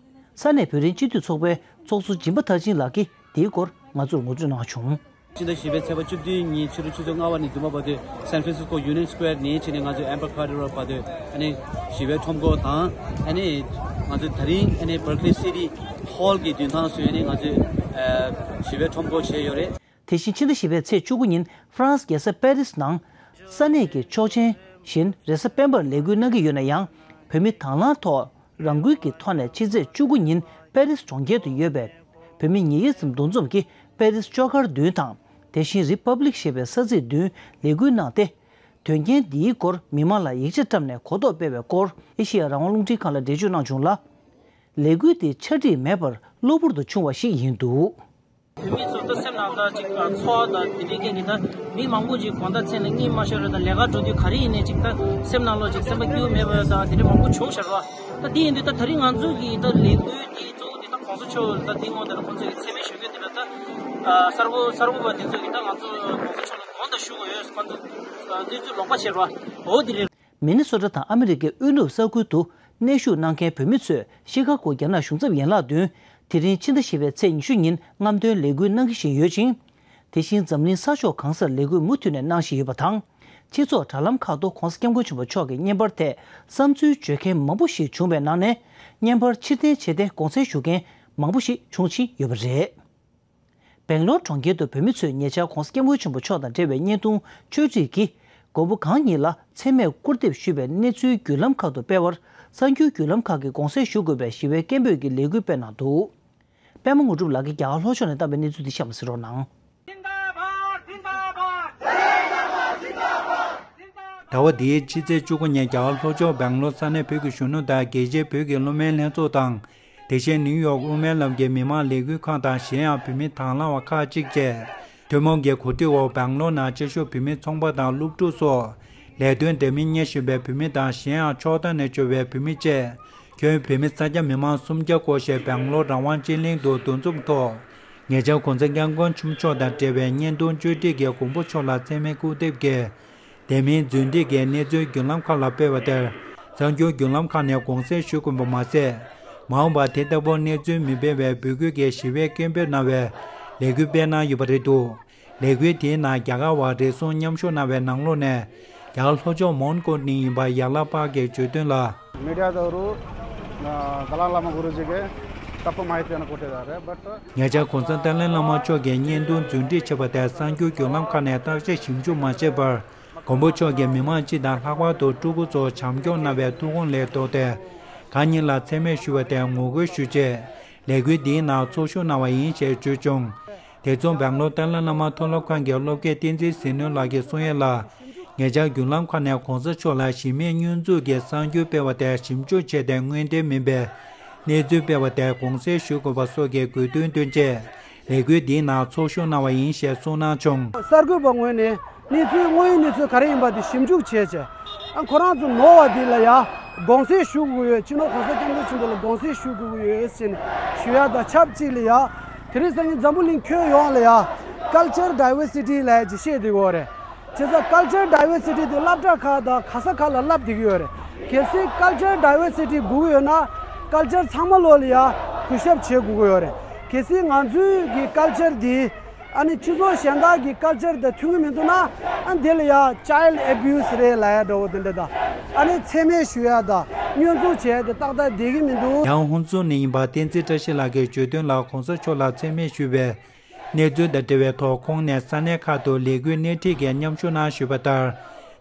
ས་གནས་བོད་རིགས་སྤྱི་འཐུས་ཚོགས་པའི་ཚོགས་གཙོ་སྦྱིན་པ་མཐར་ཕྱིན་ལགས་ཀྱིས་དེའི་སྐོར་ང་ཚོར་ངོ་སྤྲོད་གནང་བྱུང་། ཕྱི་ཟླ་བཞི་པའི་ཚེས་པ་བཅུ་བདུན་ཉིན་ཕྱི་དྲོ་ཆུ་ཚོད་ལྔ་པ་ནས་བདུན་པ་བར་དུ་སན་ཧྥ་རན་སིས་ཀོ་ཡུ་ནི་ཡན་སི་ཀོ་ཝེར་ནས་བྱས་ནས་ང་ཚོ་ཨེམ་པར་ཀོ་རི་ཌོར་བར་དུ་ཨ་ནི་ཞི་བའི་ཁྲོམ་སྐོར་དང་ཨ་ནི་ང་ཚོ་ད་རིང་ཨ་ནི་བྷར་ཀ་ལི་སི་ཊི་ཧོལ་གྱི་མདུན་ཐང་བཟོས་ནས་ང་ཚོས་ཨ་ཞི་བའི་ཁྲོམ་སྐོར་བྱས་ཡོད་རེད། དེ་བཞིན་ཕྱི་ཟླ་བཞི་པའི་ཚེས་བཅུ་དགུ་ཉིན་ཧྥ་རན་སི་རྒྱལ་ས་པེ་རིས་ནང་ས་གནས་ཀྱི་ཆོག་མཆན་བཞིན་རེས་གཟའ་སྤེན་པར་ལས་འགུལ་གནང་གི་ཡོད་ན་ཡང་། བོད་མི་དང་བླངས་ཐོག་རང་འགུལ་གྱི་ཐོག་ནས་ཕྱི་ཚེས་བཅུ་དགུ་ཉིན་པེ་རིས་གྲོང་ཁྱེར་དུ་ཡོད་པའི་བོད་མི་ཉིས་བརྒྱ་ཙམ་འདུ་འཛོམས་ཀྱིས་པེ་རིས་ལྕོག་མཁར་མདུན་དང་། དེ་བཞིན་རི་པབ་ལིག་ཞེས་པའི་ས་ཚིགས་མདུན་ལས་འགུལ་གནང་སྟེ། དོན་རྐྱེན་འདིའི་སྐོར་མི་མང་ལ་ཡིག་ཆ་བཀྲམ་ནས་གོ་རྟོགས་སྤེལ་བའི་སྐོར་ཨེ་ཤེ་ཡ་རང་དབང་རླུང་འཕྲིན་ཁང་ལ་འགྲེལ་བརྗོད་གནང་བྱུང་ལ། ལས་འགུལ་འདི་ཆ་འགྲིག་མེད་པར་གློ་བུར་དུ་བྱུང་བ་ཞིག་ཡིན་འདུག། བོད་མི་ཚོ་ད་སེམས་ནང་ད་ཅིག་ཚོར་བ་དང་དེ་འདྲའི་སྐད་ཀྱིས་ད་མི་མང་པོ་ཅིག་དགོང་དག་མཚན་ལ་གཉིད་མ་ཤོར་ར་ད་ལས་ཀ་འགྲོ་དུས་ག་རེ་ཡིན་ནའི་ཅིག་ད་སེམས་ནང་ལོགས་ཅིག་སེམས་པ་སྐྱིད་པོ་མེད་པ་དང་དེ་འདྲ་མང་པོ་བྱུང་ཤར་བ། ད་དེ་ཡིན་དུས་ད་ད་རིང་ང་ཚོ་གི་ད་ལས་འགུལ་དེ་གཙོ་བོ་དེ་ད་གོང་ས་མཆོག་ད་དེ་སྔོན་དེ་ལ་ཁོང་ཚོ་གི་མཚན་སྨད་ཞུ་མཁན་དེ་ལ་ད་གསར་པ་གསར་པ་དེ་ཚོ་གི་ད་ང་ཚོ་གོང་ས་མཆོག་ལ་དགོངས་དག་ཞུ་དགོས་ཡོད། ཁོང་ཚོ་གནས་ཚུལ་ལོག་པ་བྱས་ར་འོ་དེ་རེད། མི་ནི་སོ་ཊ་དང་ཨ་མི་རི་ཀའི་དབུས་ནུབ་ས་ཁུལ་དུ་གནས་བཞུགས་གནང་མཁན་བོད་མི་ཚོས་ཤི་ཁ་གོ་རྒྱ་ནག་གཞུང་ཚབ་ཡན་ལག་མདུན་དེ་རིང་ཕྱི་ཟླ་བཞི་པའི་ཚེས་ཉི་ཤུ་ཉིན་རྔམ་སྟོན་ལས་འགུལ་གནང་གི་བཞིན་ཡོད་ཅིང་། དེ་བཞིན་འཛམ་གླིང་ས་ཕྱོགས་གང་སར་ལས་འགུལ་མུ་མཐུད་ནས་གནང་བཞིན་ཡོད་པ་དང་། སྤྱི་ཚོགས་དྲ་ལམ་ཁག་ཏུ་༸གོང་ས་༸སྐྱབས་མགོན་ཆེན་པོ་མཆོག་གི་བརྙན་པར་ཐད་བསམ་ཚུལ་བརྗོད་མཁན་མང་པོ་ཞིག་བྱུང་བའི་ནང་ནས། བརྙན་པར་ཕྱིར་འཐེན་བྱས་ཏེ་དགོངས་སེལ་ཞུ་མཁན་མང་པོ་ཞིག་བྱུང་ཕྱིན་ཡོད་པ་རེད། སྦེང་ལོར་གྲོང་ཁྱེར་དུ་བོད་མི་ཚོས་ཉེ་ཆར་༸གོང་ས་༸སྐྱབས་མགོན་ཆེན་པོ་མཆོག་དང་འབྲེལ་བའི་བརྙན་ཐུང་བཅོས་སྒྲིག་གིས་མགོན་པོ་གང་ཉིད་ལ་མཚན་སྨད་སྐུར་འདེབས་ཞུས་པའི་གནས་ཚུལ་བརྒྱུད་ལམ་ཁག་ཏུ་སྤེལ་བར། གསར་འགྱུར་བརྒྱུད་ལམ་ཁག་གིས་དགོངས་སེལ་ཞུ་དགོས་པའི་ཞི་བའི་སྐད་འབོད་ཀྱི་ལས་འགུལ་སྤེལ་གནང་འདུག། པད་མ་དངོས་གྲུབ་ལགས་ཀྱིས་རྒྱ་གར་ལྷོ་ཕྱོགས་ནས་བཏང་བའི་གནས་ཚུལ་འདི་གཤམ་ལ་གཟིགས་རོགས་གནང་། ཟླ་བ་འདིའི་ཕྱི་ཚེས་བཅུ་དགུ་ཉིན་རྒྱ་གར་ལྷོ་ཕྱོགས་སྦེང་ལོར་ས་གནས་བོད་ཀྱི་གཞོན་ནུ་དང་རྒྱལ་སྤྱིའི་བོད་ཀྱི་སློབ་མའི་ལྷན་ཚོགས་དང་། དེ་བཞིན་ནིའུ་ཡོག་དབུ་མའི་ལམ་གྱི་མི་མང་ལས་འགུལ་ཁང་དང་གཞན་ཡང་བོད་མི་དང་བླངས་པ་ཁག་ཅིག་བཅས་ཐུན་མོང་གི་གོ་སྒྲིག་འོག་སྦེང་ལོར་ནང་བཅའ་བཞུགས་བོད་མི་ཚོང་པ་དང་སློབ་ཕྲུག་སོགས་ལས་དོན་འདྲ་མིན་གཉེར་བཞིན་པའི་བོད་མི་དང་གཞན་ཡང་ཕྱོགས་མཐའ་ནས་འབྱོར་བའི་བོད་མི་བཅས་ཁྱོན་བོད་མི་ས་ཆ་མི་མང་སུམ་བརྒྱ་སྐོར་ཞིག་སྦེང་ལོར་རང་དབང་ཅན་གླིང་དུ་འདུ་འཛོམས་ཐོག་ཉེ་ཆར་༸གོང་ས་༸སྐྱབས་མགོན་ཆེན་པོ་མཆོག་དང་འབྲེལ་བའི་བརྙན་ཐུང་བཅོས་སྒྲིག་གིས་མགོན་པོ་མཆོག་ལ་མཚན་སྨད་སྐུར་འདེབས་ཀྱི་དེ་མིན་རྫུན་སྒྲིག་གི་གནས་ཚུལ་བརྒྱུད་ལམ་ཁག་ལ་སྤེལ་བ་དེར་གསར་འགྱུར་བརྒྱུད་ལམ་ཁག་ནས་དགོངས་སེལ་ཞུ་དགོས་པ་མ་ཟད། མ་འོངས་པར་དེ་ལྟ་བུར་གནས་ཚུལ་མི་སྤེལ་བའི་འབོད་སྐུལ་གྱིས་ཞི་བའི་སྐད་འབོད་གནང་བའི་ལས་འགུལ་སྤེལ་གནང་ཡོད་པ་རེད་འདུག། ལས་འགུལ་དེའི་ནང་རྒྱ་གར་བ་རེ་ཟུང་མཉམ་ཞུགས་གནང་བའི་ནང་ལོགས་ནས། རྒྱ་གར་ལྷོ་ཕྱོགས་མོན་གྷོ་ནས་ཡིན་པ་ཡ་ལ་པ་གིས་བརྗོད་དོན་ལ། མི་ཌི་ཡ་དང་རུ་དཱ་ལའི་བླ་མ་གུ་རུ་ཇི་གིས་ད་ཕོ་མ་ཧེ་ཏེ་ན་ཀོ་ཏེ་ད་རེ་བཊ། ཉེ་ཆར་༧གོང་ས་ཏཱ་ལའི་བླ་མ་མཆོག་གི་བརྙན་ཐུང་རྫུན་སྒྲིག་བྱས་པ་དེ་གསར་འགྱུར་བརྒྱུད་ལམ་ཁག་ནས་བརྟག་དཔྱད་ཞིབ་འཇུག་མ་བྱས་པར། མགོན་པོ་མཆོག་གིས་མི་མང་སྤྱི་དང་ལྷག་པར་དུ་སྤྲུལ་སྐུ་ཚོར་བྱམས་སྐྱོང་གནང་བའི་ཐུགས་དགོངས་ལས་ལྡོག་སྟེ། གང་ཉིད་ལ་མཚན་སྨད་ཞུས་པ་དེར་ངོ་རྒོལ་ཞུ་ཆེད། ལས་འགུལ་འདིའི་ནང་ཚོགས་ཞུགས་གནང་བ་ཡིན་ཞེས་བརྗོད་བྱུང་། དེ་མཚུངས་སྦེང་ལོར་ཏཱ་ལའི་བླ་མ་མཐོ་སློབ་ཁང་གི་སློབ་དགེ་བསྟན་འཛིན་ཟིལ་གནོན་ལགས་ཀྱིས་གསུང་ཡས་ལ། ཉེ་ཆར་བརྒྱུད་ལམ་ཁག་ནས་གོང་ས་མཆོག་ལ་གཞི་མེད་བསྙོན་འཛུགས་ཀྱི་གསར་འགྱུར་སྤེལ་བ་དེ་ཞིབ་འཇུག་བྱས་ཏེ་དངོས་བདེན་མིན་པའི་གནས་ཚུལ་སྤེལ་བ་དེ་དགོངས་སེལ་ཞུ་དགོས་པ་སོགས་ཀྱི་དགོས་འདུན་བཏོན་ཆེད། ལས་འགུལ་འདིའི་ནང་ཚོགས་ཞུགས་གནང་བ་ཡིན་ཞེས་གསུངས་གནང་བྱུང་། གསར་འགོད་པ་ངོས་ནས་གནས་ཚུལ་དངོས་ཡོད་གནས་ཚུལ་ག་རེ་ཡིན་པ་དེ་ཞིབ་འཇུག་བྱས་རྗེས། ཨ་ཁོ་རང་ཚོ་ནོར་བ་དེ་ལ་ཡ་དགོངས་སེལ་ཞུ་དགོས་ཡོད། སྤྱི་ནོར་གོང་ས་སྐྱབས་མགོན་ཆེན་པོ་ལ་དགོངས་སེལ་ཞུ་དགོས་ཡོད་ཟེར་ནས་ཞུ་ཡ་དང་ཆབས་ཅིག་ལ་ཡ། དེ་རིང་སང་ཉིན་འཛམ་བུ་གླིང་ཁྱོན་ཡོངས་ལ་ཡ་ཀལ་ཅར་ཌའི་ཝར་སི་ཊི་ལབ་ཡ་ཅིག་བཤད་བསྡད་ཡོད་རེད། བྱས་ཙང་ཀལ་ཅར་ཌའི་ཝར་སི་ཊི་དེ་སློབ་གྲྭ་ཁག་དང་ག་ས་ག་ལ་བསླབ་བསྡད་ཀྱི་ཡོད་རེད། གལ་སྲིད་ཀལ་ཅར་ཌའི་ཝར་སི་ཊི་དགོས་ཀྱི་ཡོད་ན་ཀལ་ཅར་ཚང་མ་ལོག་ལ་ཡ་གུས་ཞབས་བྱེད་དགོས་ཀྱི་ཡོད་རེད། གལ་སྲིད་ང་ཚོའི་གི་ཀལ་ཅར་འདི་ཨ་ནི་སྤྱི་ཚོགས་གཞན་དག་གི་ཀལ་ཅར་དང་མཐུན་གྱི་མི་འདུག་ན། ཨ་འདི་ལ་ཡ་ཅའིལ་ཨེ་བྷིའུ་སི་རེད་ལབ་ཡ་འདྲ་བོ་དེ་འདྲ་དང་། ཨ་ནི་མཚན་སྨད་ཞུ་ཡ་དང་བསྙོན་འཛུགས་བྱས་ཏེ་ཏག་ཏག་བསྡད་ཀྱི་མི་འདུག་ཡང་ཧུན་སུར་ནས་ཡིན་པ་བསྟན་འཛིན་བཀྲ་ཤིས་ལགས་ཀྱིས་བརྗོད་དོན་ལ་གོང་ས་མཆོག་ལ་མཚན་སྨད་ཞུས་པའི་གནས་ཚུལ་དང་འབྲེལ་བའི་ཐོག་ཁོང་ནས་ས་གནས་ཁག་ཏུ་ལས་འགུལ་སྣེ་ཁྲིད་ཀྱིས་མཉམ་ཞུགས་གནང་ཞུས་པ་ལྟར།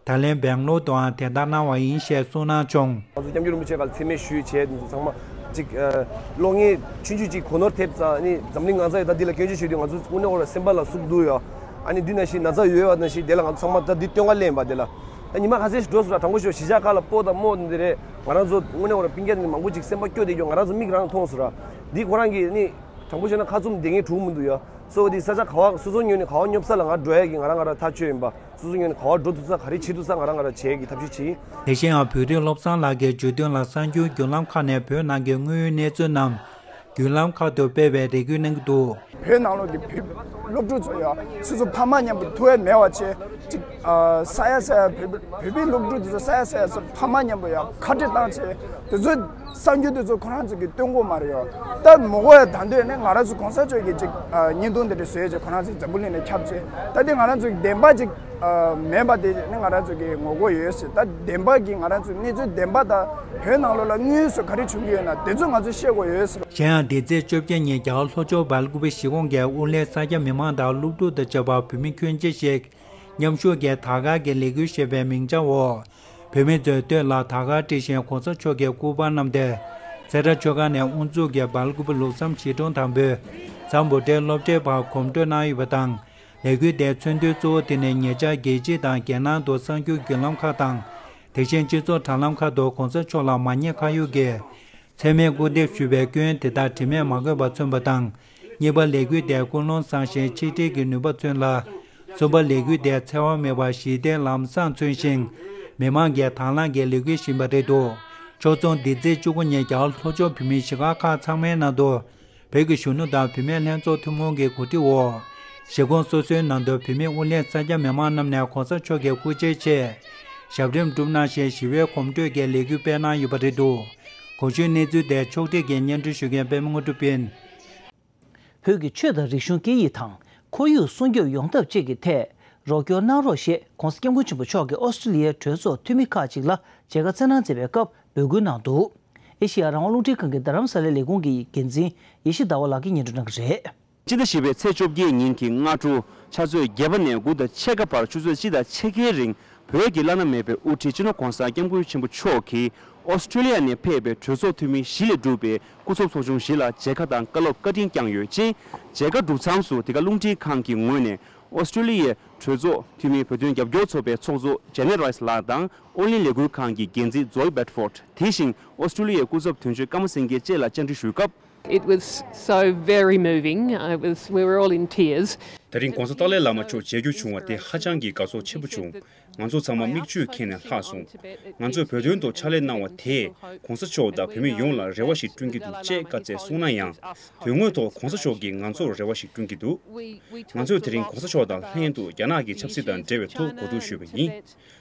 ད་ལན་སྦེང་ལོར་དུའང་དེ་ལྟར་གནང་བ་ཡིན་ཞེས་གསུངས་གནང་བྱུང་། ང་ཚོ་སྐྱབས་མགོན་རིན་པོ་ཆེ་ཁ་ལ་མཚན་སྨད་ཞུས་བྱས་དེ་ཚོ་ཚང་མ་ཅིག་ཨ་གློག་བརྙན་ཆུང་ཆུང་ཅིག་གོ་ནོར་ཐེབས་ཙང་ནི་འཛམ་གླིང་ང་ཚོ་ཡི་ད་འདི་ལ་སྐྱོན་བརྗོད་ཞུས་དུས་ང་ཚོ་དངོས་གནས་ཁོ་ར་སེམས་པ་ལ་ཟུག་འདུག་ཡོད། ཨ་ནི་འདི་ན་ཞིག་ན་ཚ་ཡོད་པ་ན་ཞིག་དེ་ལ་ང་ཚོ་ཚང་མ་ད་འདི་སྟོན་ག་སླེབས་པ་དེ་ལ་ད་ཉི་མ་ཁ་ཤས་ཤིག་འགྲོ་སོང་ར། དྲང་པོ་ཞུ་གཞིས་ཆགས་ཁག་ལ་སྤོ་དང་རྨོ་འདི་རེད། ང་རང་ཚོ་དངོས་གནས་ཁོ་ར་སྤུན་ཀྱག་འདི་མང་པོ་ཅིག་སེམས་པ་སྐྱོ་བསྡད་ཀྱོ་ང་རང་ཚོ་མིག་རང་མཐོང་སོང་ར། འདི་ཁོ་རང་གི་ནི་དྲང་པོ་བཤད་ན་ཁ་བཙུམ་བསྡད་མཁན་གྲུག་མི་འདུག་ཡ། སོ་འདི་ས་ཆ་ག་བ་སོ་སོ་ཉོས་ནས་ག་བ་སྙོབ་ས་ལ་ང་འགྲོ་ཡ་གི་ང་རང་ང་ར་ཐག་ཆོད་ཡིན་པ། སོ་སོ་ཉོས་ནས་ག་བ་འགྲོ་ཐུབ་ས་ག་རེ་བྱེད་ཐུབ་ས་ང་རང་ང་ར་བྱེད་ཀྱི་ཐབས་ཤེས་བྱེད། དེ་བཞིན་ཡང་བོད་རིགས་བློ་བཟང་ལགས་ཀྱིས་བརྗོད་དོན་ལ་གསར་འགྱུར་བརྒྱུད་ལམ་ཁག་ནས་བོད་ནང་གི་དངོས་ཡོད་གནས་ཚུལ་རྣམས་བརྒྱུད་ལམ་ཁག་ཏུ་སྤེལ་བའི་རེ་སྐུལ་གནང་གི་འདུག་བོད་ནང་ལོགས་ཀྱི་བོད་སློབ་ཕྲུག་ཚོ་ཡང་སོ་སོ་ཕ་མ་མཉམ་དུ་ཐུག་ཡ་མེད་པ་བྱས་ཅིག་ས་ཡ་ས་ཡ་བོད་བོད་པའི་སློབ་ཕྲུག་དེ་ཚོ་ས་ཡ་ས་ཡ་སོ་ཕ་མ་མཉམ་དུ་ཡང་ཁ་བྲལ་བཏང་བྱས་དེ་ཚོ། གསར་འགྱུར་དེ་ཚོ་ཁོ་རང་ཚོ་གིས་སྟོན་གོ་མ་རེད་ཡོ། ད་མོ་གོ་ཡ་ད་འདོད་ནས་ང་རང་ཚོ་གོང་ས་མཆོག་གིས་ཅིག་ཨ་བརྙན་ཐུང་འདི་འདྲ་བཟོས་བྱས་ཁོ་རང་ཚོ་འཛམ་བུ་གླིང་ནས་ཁྱབ་བྱས་ད་འདི་ང་རང་ཚོ་གི་བདེན་པ་ཅིག་ཨ་མེད་པ་དེ་ནི་ང་རང་ཚོ་གིས་ངོ་རྒོལ་ཡོད་ཟེར། ད་བདེན་པ་གི་ང་རང་ཚོ་གནས་ཚུལ་བདེན་པ་དང་བོད་ནང་ལོགས་ལ་དངོས་ཡོད་སུ་ག་རེ་བྱུང་གི་ཡོད་ན་དེ་ཚོ་ང་ཚོས་ཤེས་དགོས་ཡོད་ཟེར། གཞན་ཡང་འདི་ཚེས་བཅོ་བརྒྱད་ཉིན་རྒྱ་གར་ལྷོ་ཕྱོགས་སྦེལ་ཀུ་པེ་གཞིས་ཁོངས་ཀྱི་ཨུ་ལྷན་ས་སྐྱ་མི་མང་དང་སློབ་ཕྲུག་དང་བཅས་པ་བོད་མི་ཁྱོན་ཆེ་ཞིག་མཉམ་ཞུགས་ཀྱིས་དར་དཀར་གྱི་ལས་འགུལ་ཞེས་པའི་མིང་བྱང་འོག་བོད་མི་ཚོས་སྟོད་ལ་དར་དཀར་སྤྲས་ཤིང་གོང་ས་མཆོག་གི་སྐུ་པར་བསྣམས་ཏེ། སེ་ར་ཆོས་སྒར་ནས་དབུ་འཛུགས་ཀྱིས་སྦེལ་ཀུ་པེ་ལུགས་བསམ་གཞིས་གྲོང་དང་པོའི་ཛམ་བྷོ་ཊའི་སློབ་གྲྭའི་བར་གོམ་བགྲོད་གནང་ཡོད་པ་དང་། ལས་འགུལ་དེའི་མཚོན་དོན་གཙོ་བོ་དེ་ནི་ཉེ་ཆར་རྒྱལ་སྤྱི་དང་རྒྱལ་ནང་དུ་གསར་འགྱུར་བརྒྱུད་ལམ་ཁག་དང་། དེ་བཞིན་སྤྱི་ཚོགས་དྲ་ལམ་ཁག་ཏུ་གོང་ས་མཆོག་ལ་མ་ཉེས་ཁ་གཡོགས་ཀྱིས། མཚན་སྨད་སྐུར་འདེབས་ཞུས་པའི་སྐྱོན་དེ་དག་དྲི་མས་མ་གོས་པ་མཚོན་པ་དང་། གཉིས་པ་ལས་འགུལ་དེ་ཀུན་སློང་བཟང་ཞིང་ཆིག་སྒྲིལ་གྱི་ནུས་པ་མཚོན་ལ། གསུམ་པ་ལས་འགུལ་དེ་འཚེ་བ་མེད་པར་ཞི་བདེ་ལམ་བཟང་མཚོན་ཞིང་། མི་མང་གིས་དང་བླངས་ཀྱིས་ལས་འགུལ་བཞིན་པ་རེད་འདུག་ཕྱོགས་མཚུངས་འདི་ཚེས་བཅུ་དགུ་ཉིན་རྒྱ་གར་ལྷོ་ཕྱོགས་བོད་མིའི་གཞིས་ཁག་ཁག་ཚང་མའི་ནང་དུ། བོད་ཀྱི་གཞོན་ནུ་དང་བུད་མེད་ལྷན་ཚོགས་ཐུན་མོང་གི་གོ་སྒྲིག་འོག་གཞིས་ཁོངས་སོ་སོའི་ནང་དུ་བུད་མེད་ཨུ་ལྷན་ས་སྐྱ་མི་མང་རྣམས་ནས་གོང་ས་མཆོག་གི་སྐུ་ཕྱྭའི་ཆེད། ཞབས་རིམ་བསྒྲུབས་གནང་ཞིང་ཞི་བའི་གོམ་བགྲོད་ཀྱི་ལས་འགུལ་སྤེལ་གནང་ཡོད་པ་རེད་འདུག་གོང་ཞུས་གནས་ཚུལ་དེ་ཕྱོགས་སྒྲིག་གིས་སྙན་སྒྲོན་ཞུ་མཁན་པད་མ་དངོས་གྲུབ་ཡིན། བོད་ཀྱི་ཆོས་དང་རིག་གཞུང་སྐད་ཡིག་དང་ཁོར་ཡུག་སྲུང་སྐྱོབ་ཡོང་ཐབས་བཅས་ཀྱི་ཐད་རོགས་སྐྱོར་གནང་རོགས་ཞེས་༧གོང་ས་༧སྐྱབས་མགོན་ཆེན་པོ་མཆོག་གིས་ཨོ་སི་ཀྲི་ལི་ཡའི་གྲོས་ཚོགས་འཐུས་མི་ཁག་ཅིག་ལ་མཇལ་ཁ་བསྩལ་གནང་མཛད་པའི་སྐབས་འབོད་སྐུལ་གནང་འདུག་ཨེ་ཤེ་ཡ་རང་དབང་རླུང་འཕྲིན་ཁང་གི་རྡ་རམ་ས་ལའི་ལས་ཁུངས་ཀྱི་འགན་འཛིན་ཡེ་ཤེས་ཟླ་བ་ལགས་ཀྱིས་སྙན་སྒྲོན་གནང་གི་རེད། སྤྱི་ཟླ་བཞི་པའི་ཚེས་བཅོ་བརྒྱད་ཉིན་གྱི་སྔ་དྲོ་ཆུ་ཚོད་བརྒྱད་པ་ནས་དགུ་དང་ཕྱེད་ཀ་བར་ཆུ་ཚོད་གཅིག་དང་ཕྱེད་ཀའི་རིང་བོད་ཀྱི་བླ་ན་མེད་པའི་དབུ་ཁྲིད་སྤྱི་ནོར་༧གོང་ས་༧སྐྱབས་མགོན་ཆེན་པོ་མཆོག་གིས་ཨོ་སི་ཀྲི་ལི་ཡ་ནས་ཕེབས་པའི་གྲོས་ཚོགས་འཐུས་མི་བཞི་ལས་གྲུབ་པའི་སྐུ་ཚབ་ཚོགས་ཆུང་བཞི་ལ་མཇལ་ཁ་དང་བཀའ་སློབ་བཀའ་དྲིན་བསྐྱངས་ཡོད་ཅིང་། མཇལ་ཁ་གྲུབ་མཚམས་སུ་དེ་ག་རླུང་འཕྲིན་ཁང་གི་ངོས་ནས་ཨོ་སི་ཀྲི་ལི་ཡའི་གྲོས་ཚོགས་འཐུས་མི་བོད་དོན་རྒྱབ་སྐྱོར་ཚོགས་པའི་ཚོགས་གཙོ་ཇེ་ནེ་རའེ་སི་ལགས་དང་ཨོ་གླིང་ལས་འགུལ་ཁང་གི་འགན་འཛིན་ཛོའི་བེད་ཕོར་དེ་བཞིན་ཨོ་སི་ཀྲི་ལི་ཡའི་སྐུ་ཚབ་དོན་གཅོད་ཀརྨ་སེང་གེ་བཅས་ལ་བཅར་འདྲི་ཞུས་སྐབས། It was so very moving. It was, we were all in tears. དེ་རིང་༧གོང་ས་ཏཱ་ལའི་བླ་མ་མཆོག་མཇལ་རྒྱུ་བྱུང་བ་དེ་ཧ་ཅང་གི་དགའ་ཚོར་ཆེན་པོ་བྱུང་། ང་ཚོ་ཚང་མ་མིག་ཆུ་ཁྱེར་ནས་ལྷག་སོང་། ང་ཚོས་བོད་དོན་ཐོག་ཕྱག་ལས་གནང་བ་དེས་༧གོང་ས་མཆོག་དང་བོད་མི་ཡོངས་ལ་རེ་བ་ཞིག་བསྐྲུན་གྱི་འདུག་ཅེས་བཀའ་སྩལ་སོང་ན་ཡང་། དོན་དངོས་ཐོག་༧གོང་ས་མཆོག་གིས་ང་ཚོར་རེ་བ་ཞིག་བསྐྲུན་གྱི་འདུག་ང་ཚོས་དེ་རིང་༧གོང་ས་མཆོག་དང་ལྷན་དུ་རྒྱ་ནག་གི་ཆབ་སྲིད་དང་འབྲེལ་བའི་ཐོག་གོ་བསྡུར་ཞུས་པ་ཡིན།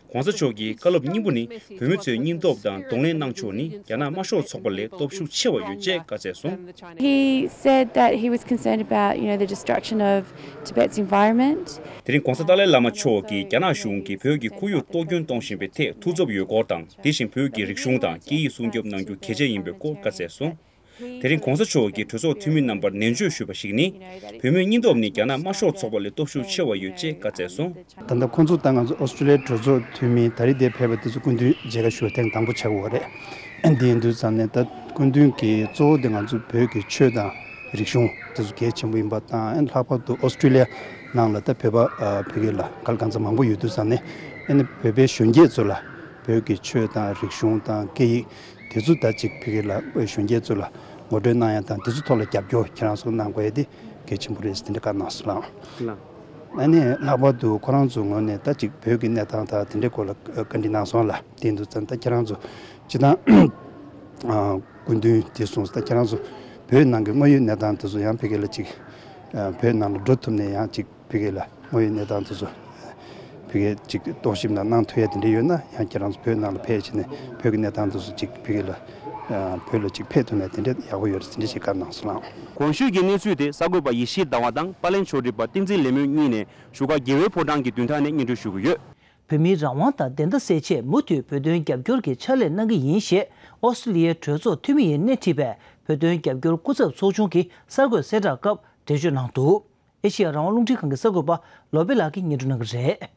༧གོང་ས་མཆོག་གི་བཀའ་སློབ་སྙིང་པོ་ནི་བོད་མི་ཚོའི་སྙིང་སྟོབས་དང་གདོང་ལེན་གནང་ཕྱོགས་ནི་རྒྱ་ནག་དམར་ཤོག་ཚོགས་པ་ལས་སྟོབས་ཤུགས་ཆེ་བ་ཡོད་ཅེས་བཀའ་སྩལ་སོང་། He said that he was concerned about, you know, the destruction of Tibet It's environment. དེ་རིང་༧གོང་ས་ཏཱ་ལའི་བླ་མ་མཆོག་གིས་རྒྱ་ནག་གཞུང་གིས་བོད་ཀྱི་ཁོར་ཡུག་གཏོར་སྐྱོན་གཏོང་བཞིན་པའི་ཐད་ཐུགས་འཚབ་ཡོད་སྐོར་དང་། དེ་བཞིན་བོད་ཀྱི་རིག་གཞུང་དང་སྐད་ཡིག་སྲུང་སྐྱོབ་གནང་རྒྱུ་གལ་ཆེ་ཡིན་པའི་སྐོར་བཀའ་སྩལ་སོང་། དེ་རིང་༧གོང་ས་མཆོག་གིས་གྲོས་ཚོགས་འཐུས་མི་རྣམ་པར་ནན་བརྗོད་ཞུས་པ་ཞིག་ནི། བོད་མིའི་སྙིང་སྟོབས་ནི་རྒྱ་ནག་དམར་ཤོག་ཚོགས་པ་ལས་སྟོབས་ཤུགས་ཆེ་བ་ཡོད་ཅེས་བཀའ་སྩལ་སོང་། ད་ལྟ་ཁོང་ཚོ་དང་ང་ཚོ་ཨོ་སི་ཀྲོ་ལི་ཡའི་གྲོས་ཚོགས་འཐུས་མི་ད་རེས་དེ་ཕེབས་པ་དེ་ཚོ་སྐུ་མདུན་མཇལ་ཁ་ཞུ་བ་ཐེངས་དང་པོ་ཆགས་ཡོད་རེད། དེ་ཡིན་དུས་ཙང་ནས་ད་སྐུ་མདུན་གྱིས་གཙོ་བོ་དེ་ང་ཚོ་བོད་ཀྱི་ཆོས་དང་རིག་གཞུང་དེ་ཚོ་གལ་ཆེན་པོ་ཡིན་པ་དང་། ལྷག་པར་དུ་ཨོ་སི་ཀྲོ་ལི་ཡ་ནང་ལ་ད་བོད་པ་ཕ་གི་ལ་ག་ལ་གང་འཚམ་མང་པོ་ཡོད་དུས་ཙང་ནས། ཨ་ནི་བོད་པའི་གཞོན་སྐྱེས་ཚོ་ལ་བོད་ཀྱི་ཆོས་དང་རིག་གཞུང་དང་སྐད་ཡིག་དེ་ཚོ་ད་ཅིག་ཕ་གི་ལ་གཞོན་སྐྱེས་ཚོ་ལ་ངོ་སྤྲོད་གནང་ཡ་དང་། དེ་ཚོ་ཐོག་ལ་རྒྱབ་སྐྱོར་ཁྱེད་རང་ཚོ་གནང་དགོས་ཡ་དེ་གལ་ཆེན་པོ་རེད་ཟེར་དེ་འདྲ་བཀའ་གནང་སོང་ལགས། ལགས། ཨ་ནི་ལྷག་པར་དུ་ཁོ་རང་ཚོའི་ངོས་ནས་ད་ཅིག་བོད་ཀྱི་གནས་སྟངས་དང་དེ་འདྲའི་སྐོར་ལ་བཀའ་འདྲི་གནང་སོང་ལགས། དེ་ཡིན་དུས་ཙང་ད་ཁྱེད་རང་ཚོ་སྤྱིར་བཏང་སྐུ་མདུན་དེ་གསུངས་སོང་། ད་ཁྱེད་རང་ཚོ་བོད་ནང་གི་དངོས་ཡོད་གནས་སྟངས་དེ་ཚོ་ཡང་ཕ་གི་ལ་ཅིག་བོད་ནང་ལ་འགྲོ་ཐུབ་ནས་ཡང་ཅིག་ཕ་གི་ལ་དངོས་ཡོད་གནས་སྟངས་དེ་ཚོ་ཕ་གི་ཅིག་རྟོག་ཞིབ་ན་གནང་ཐུབ་ཡ་དེ་འདྲ་ཡོད་ན། ཡང་ཁྱེད་རང་ཚོ་བོད་ནང་ལ་ཕེབས་བྱས་ནས་བོད་ཀྱི་གནས་སྟངས་དེ་ཚོ་ཅིག་ཕ་གི་ལ་བོད་ལ་ཅིག་ཕེབས་ཐུབ་ན་དེ་འདྲ་ཡག་པོ་ཡོད་རེད་ཟེར་འདྲ་ཞིག་བཀའ་གནང་སོང་ལགས། གོང་ཞུས་ཀྱི་གནས་ཚུལ་དེ་གསར་འགོད་པ་ཡེ་ཤེས་ཟླ་བ་དང་པར་ལེན་ཕྱོགས་སྒྲིག་པ་བསྟན་འཛིན་ལེགས་སྨོན་གཉིས་ནས་བཞུགས་སྒར་རྒྱལ་བའི་ཕོ་བྲང་གི་མདུན་ཐང་ནས་སྙན་སྒྲོན་ཞུ་གི་ཡོད། བོད་མིའི་རང་དབང་དང་བདེན་མཐའ་གསལ་ཆེད་མུ་མཐུད་བོད་དོན་རྒྱབ་སྐྱོར་གྱི་ཕྱག་ལས་གནང་གི་ཡིན་ཞེས་ཨོ་སི་ཀྲོ་ལི་ཡའི་གྲོས་ཚོགས་འཐུས་མི་ཡིས་སྣེ་ཁྲིད་པའི་བོད་དོན་རྒྱབ་སྐྱོར་སྐུ་ཚབ་ཚོགས་ཆུང་གིས་གསར་འགོད་གསལ་བསྒྲགས་སྐབས་འགྲེལ་བརྗོད་གནང་འདུག། ཨེ་ཤེ་ཡ་རང་དབང་རླུང་འཕྲིན་ཁང་གི་གསར་འགོད་པ་བློ་བྷེ་ལགས་ཀྱིས་སྙན་སྒྲོན་གནང་གི་རེད།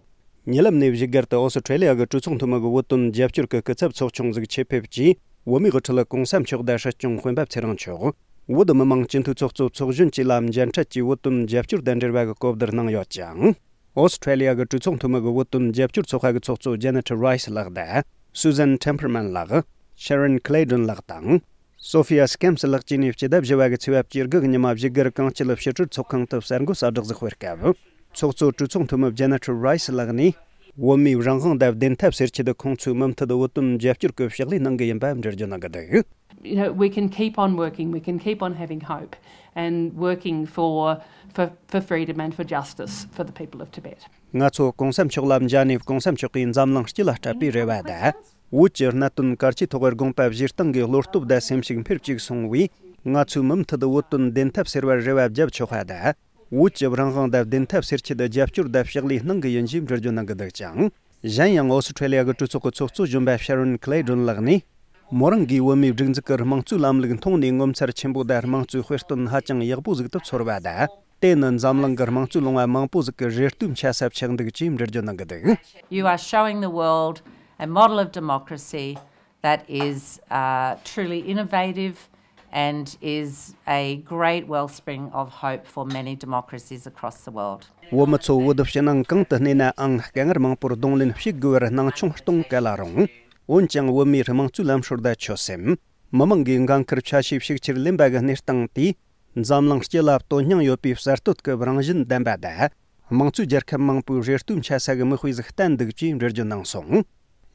ཉེ་ལམ་ནས་བཞུགས་སྒར་དུ་ཨོ་སི་ཁྲེ་ལི་ཡ་གི་གྲོས་ཚོགས་འཐུས་མི་གི་བོད་དོན་རྒྱབ་སྐྱོར་གྱི་སྐུ་ཚབ་ཚོགས་ཆུང་ཟིག་ཆེད་ཕེབས་ཀྱིས། བོད་མིའི་དབུ་ཁྲིད་གོང་ས་མཆོག་དང་སྲིད་སྐྱོང་སྤེན་པ་ཚེ་རིང་མཆོག་བོད་མི་མང་སྤྱི་འཐུས་ཚོགས་གཙོ་ཚོགས་གཞོན་བཅས་ལ་མཇལ་འཕྲད་ཀྱིས་བོད་དོན་རྒྱབ་སྐྱོར་དང་འབྲེལ་བ་གི་གོ་བསྡུར་གནང་ཡོད་ཅིང་། ཨོ་སི་ཁྲེ་ལི་ཡ་གི་གྲོས་ཚོགས་འཐུས་མི་གི་བོད་དོན་རྒྱབ་སྐྱོར་ཚོགས་པ་གི་ཚོགས་གཙོ་ཇེ་ནེ་ཊ་རའི་སི་ལགས་དང་། སུ་ཟན་ཐེམ་པར་མན་ལགས། ཤེ་རོན་ཁི་ལེ་ཏོན་ལགས་དང་། སོ་ཧྥི་ཡ་སི་ཀེམ་སི་ལགས་བཅས་ནས་སྤྱི་ཟླ་བཞི་བ་གི་ཚེས་པ་བཅུ་དགུ་གི་ཉི་མ་བཞུགས་སྒར་གངས་སྐྱིད་ཕྱི་དྲིལ་ཚོགས་ཁང་དུ་གསར་འགོད་གསལ་བསྒྲགས་ཤིག་སྤེལ་སྐབས། ཚོགས་གཙོ་གྲོས་ཚོགས་འཐུས་མི་ཇེ་ནེ་ཊ་རའི་སི་ལགས་ནས། བོད་མིའི་རང་དབང་དང་བདེན་མཐའ་གསལ་ཆེད་ཁོང་ཚོའི་མུ་མཐུད་བོད་དོན་རྒྱབ་སྐྱོར་གྱི་ཕྱག་ལས་གནང་གི་ཡིན་པ་འགྲེལ་བརྗོད་གནང་གི་འདུག། You know, we can keep on working, we can keep on having hope and working for, for, for freedom and for justice for the people of Tibet. ང་ཚོ་གོང་ས་མཆོག་ལ་མཇལ་ནས་གོང་ས་མཆོག་གིས་འཛམ་གླིང་སྤྱི་ལ་སྤྲད་པའི་རེ་བ་དང་། བོད་ཀྱི་གནད་དོན་གལ་ཆེའི་ཐོག་དགོངས་པ་བཞེས་སྟངས་ཀྱི་བློ་སྟོབས་དང་སེམས་ཤུགས་འཕེལ་བཅུག་སོང་བས། ང་ཚོའི་མུ་མཐུད་བོད་དོན་བདེན་མཐའ་གསལ་བར་རེ་བ་བརྒྱབ་ཆོག་པ་དང་། བོད་ཀྱི་རང་དབང་དང་བདེན་མཐའ་གསལ་ཆེད་རྒྱབ་སྐྱོར་དང་ཕྱག་ལས་གནང་གི་ཡིན་ཞེས་འགྲེལ་བརྗོད་གནང་གི་འདུག་ཅིང་། གཞན་ཡང་ཨོ་སི་ཁྲེ་ལི་ཡ་གི་གྲོས་ཚོགས་ཀྱི་ཚོགས་གཙོ་གཞོན་པ་ཤེ་རོན་ཁི་ལེ་ཏོན་ལགས་ནས། མོ་རང་གིས་བོད་མིའི་སྒྲིག་འཛུགས་ཀྱི་དམངས་གཙོའི་ལམ་ལུགས་མཐོང་ནས་ངོ་མཚར་ཆེན་པོ་དང་དམངས་གཙོའི་དཔེ་སྟོན་ཧ་ཅང་ཡག་པོ་ཟིག་ཏུ་ཚོར་བ་དང་། དེ་ནི་འཛམ་གླིང་གི་དམངས་གཙོའི་ལུང་པ་མང་པོ་ཟིག་གི་རེ་ལྟོས་འཆའ་ས་ཆགས་འདུག་ཅེས་འགྲེལ་བརྗོད་གནང་གི་འདུག། You are showing the world a model of democracy that is uh, truly innovative and is a great wellspring of hope for many democracies across the world. བོད་མི་ཚོ་བོད་ཕྱི་ནང་གང་དུ་གནས་ནའང་དཀའ་ངལ་མང་པོར་གདོང་ལེན་བྱེད་དགོས་པར་སྣང་ཆུང་གཏོང་གལ་ལ་རུང་། འོན་ཀྱང་བོད་མིའི་དམངས་གཙོའི་ལམ་སྲོལ་དང་ཆོད་སེམས། མི་མང་གི་འགན་ཁུར་ཆ་ཤས་ཤུགས་ཆེར་ལེན་པ་གི་གནས་སྟངས་དེས། འཛམ་གླིང་སྤྱི་ལ་དོན་སྙིང་ཡོད་པའི་གསར་གཏོད་ཀྱི་རང་བཞིན་ལྡན་པ་དང་། དམངས་གཙོའི་རྒྱལ་ཁབ་མང་པོའི་རེ་ལྟོས་འཆའ་ས་གི་མིག་དཔེ་ཟིག་བསྟན་འདུག་ཅེས་འགྲེལ་བརྗོད་གནང་སོང་།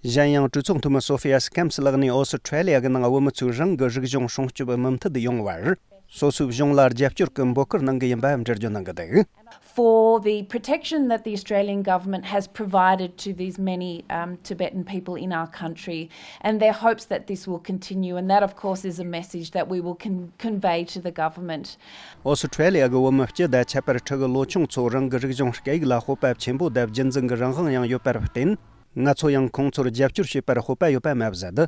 གཞན་ཡང་གྲོས་ཚོགས་འཐུས་མི་སོ་ཧྥི་ཡ་སི་ཀེམ་སི་ལགས་ནས་ཨོ་སི་ཁྲེ་ལི་ཡ་གི་ནང་བོད་མི་ཚོས་རང་གི་རིག་གཞུང་སྲུང་སྐྱོབ་མུ་མཐུད་ཡོང་བར། སོ་སོའི་གཞུང་ལ་རྒྱབ་སྐྱོར་གྱི་འབོད་སྐུལ་གནང་གི་ཡིན་པ་འགྲེལ་བརྗོད་གནང་གི་འདུག། For the protection that the Australian government has provided to these many um, Tibetan people in our country and their hopes that this will continue. And that, of course, is a message that we will con- convey to the government. ཨོ་སི་ཁྲེ་ལི་ཡ་གི་བོད་མི་སྤྱི་དང་ཁྱད་པར་ཕྲུ་གུ་ལོ་ཆུང་ཚོ་རང་གི་རིག་གཞུང་སྐད་ཡིག་ལ་སྤོབས་པ་ཆེན་པོ་དང་རྒྱུན་འཛིན་གྱི་རང་དབང་ཡང་ཡོད་པར་བརྟེན། ང་ཚོ་ཡང་ཁོང་ཚོར་རྒྱབ་སྐྱོར་བྱེད་པར་སྤོབས་པ་ཡོད་པ་མ་ཟད།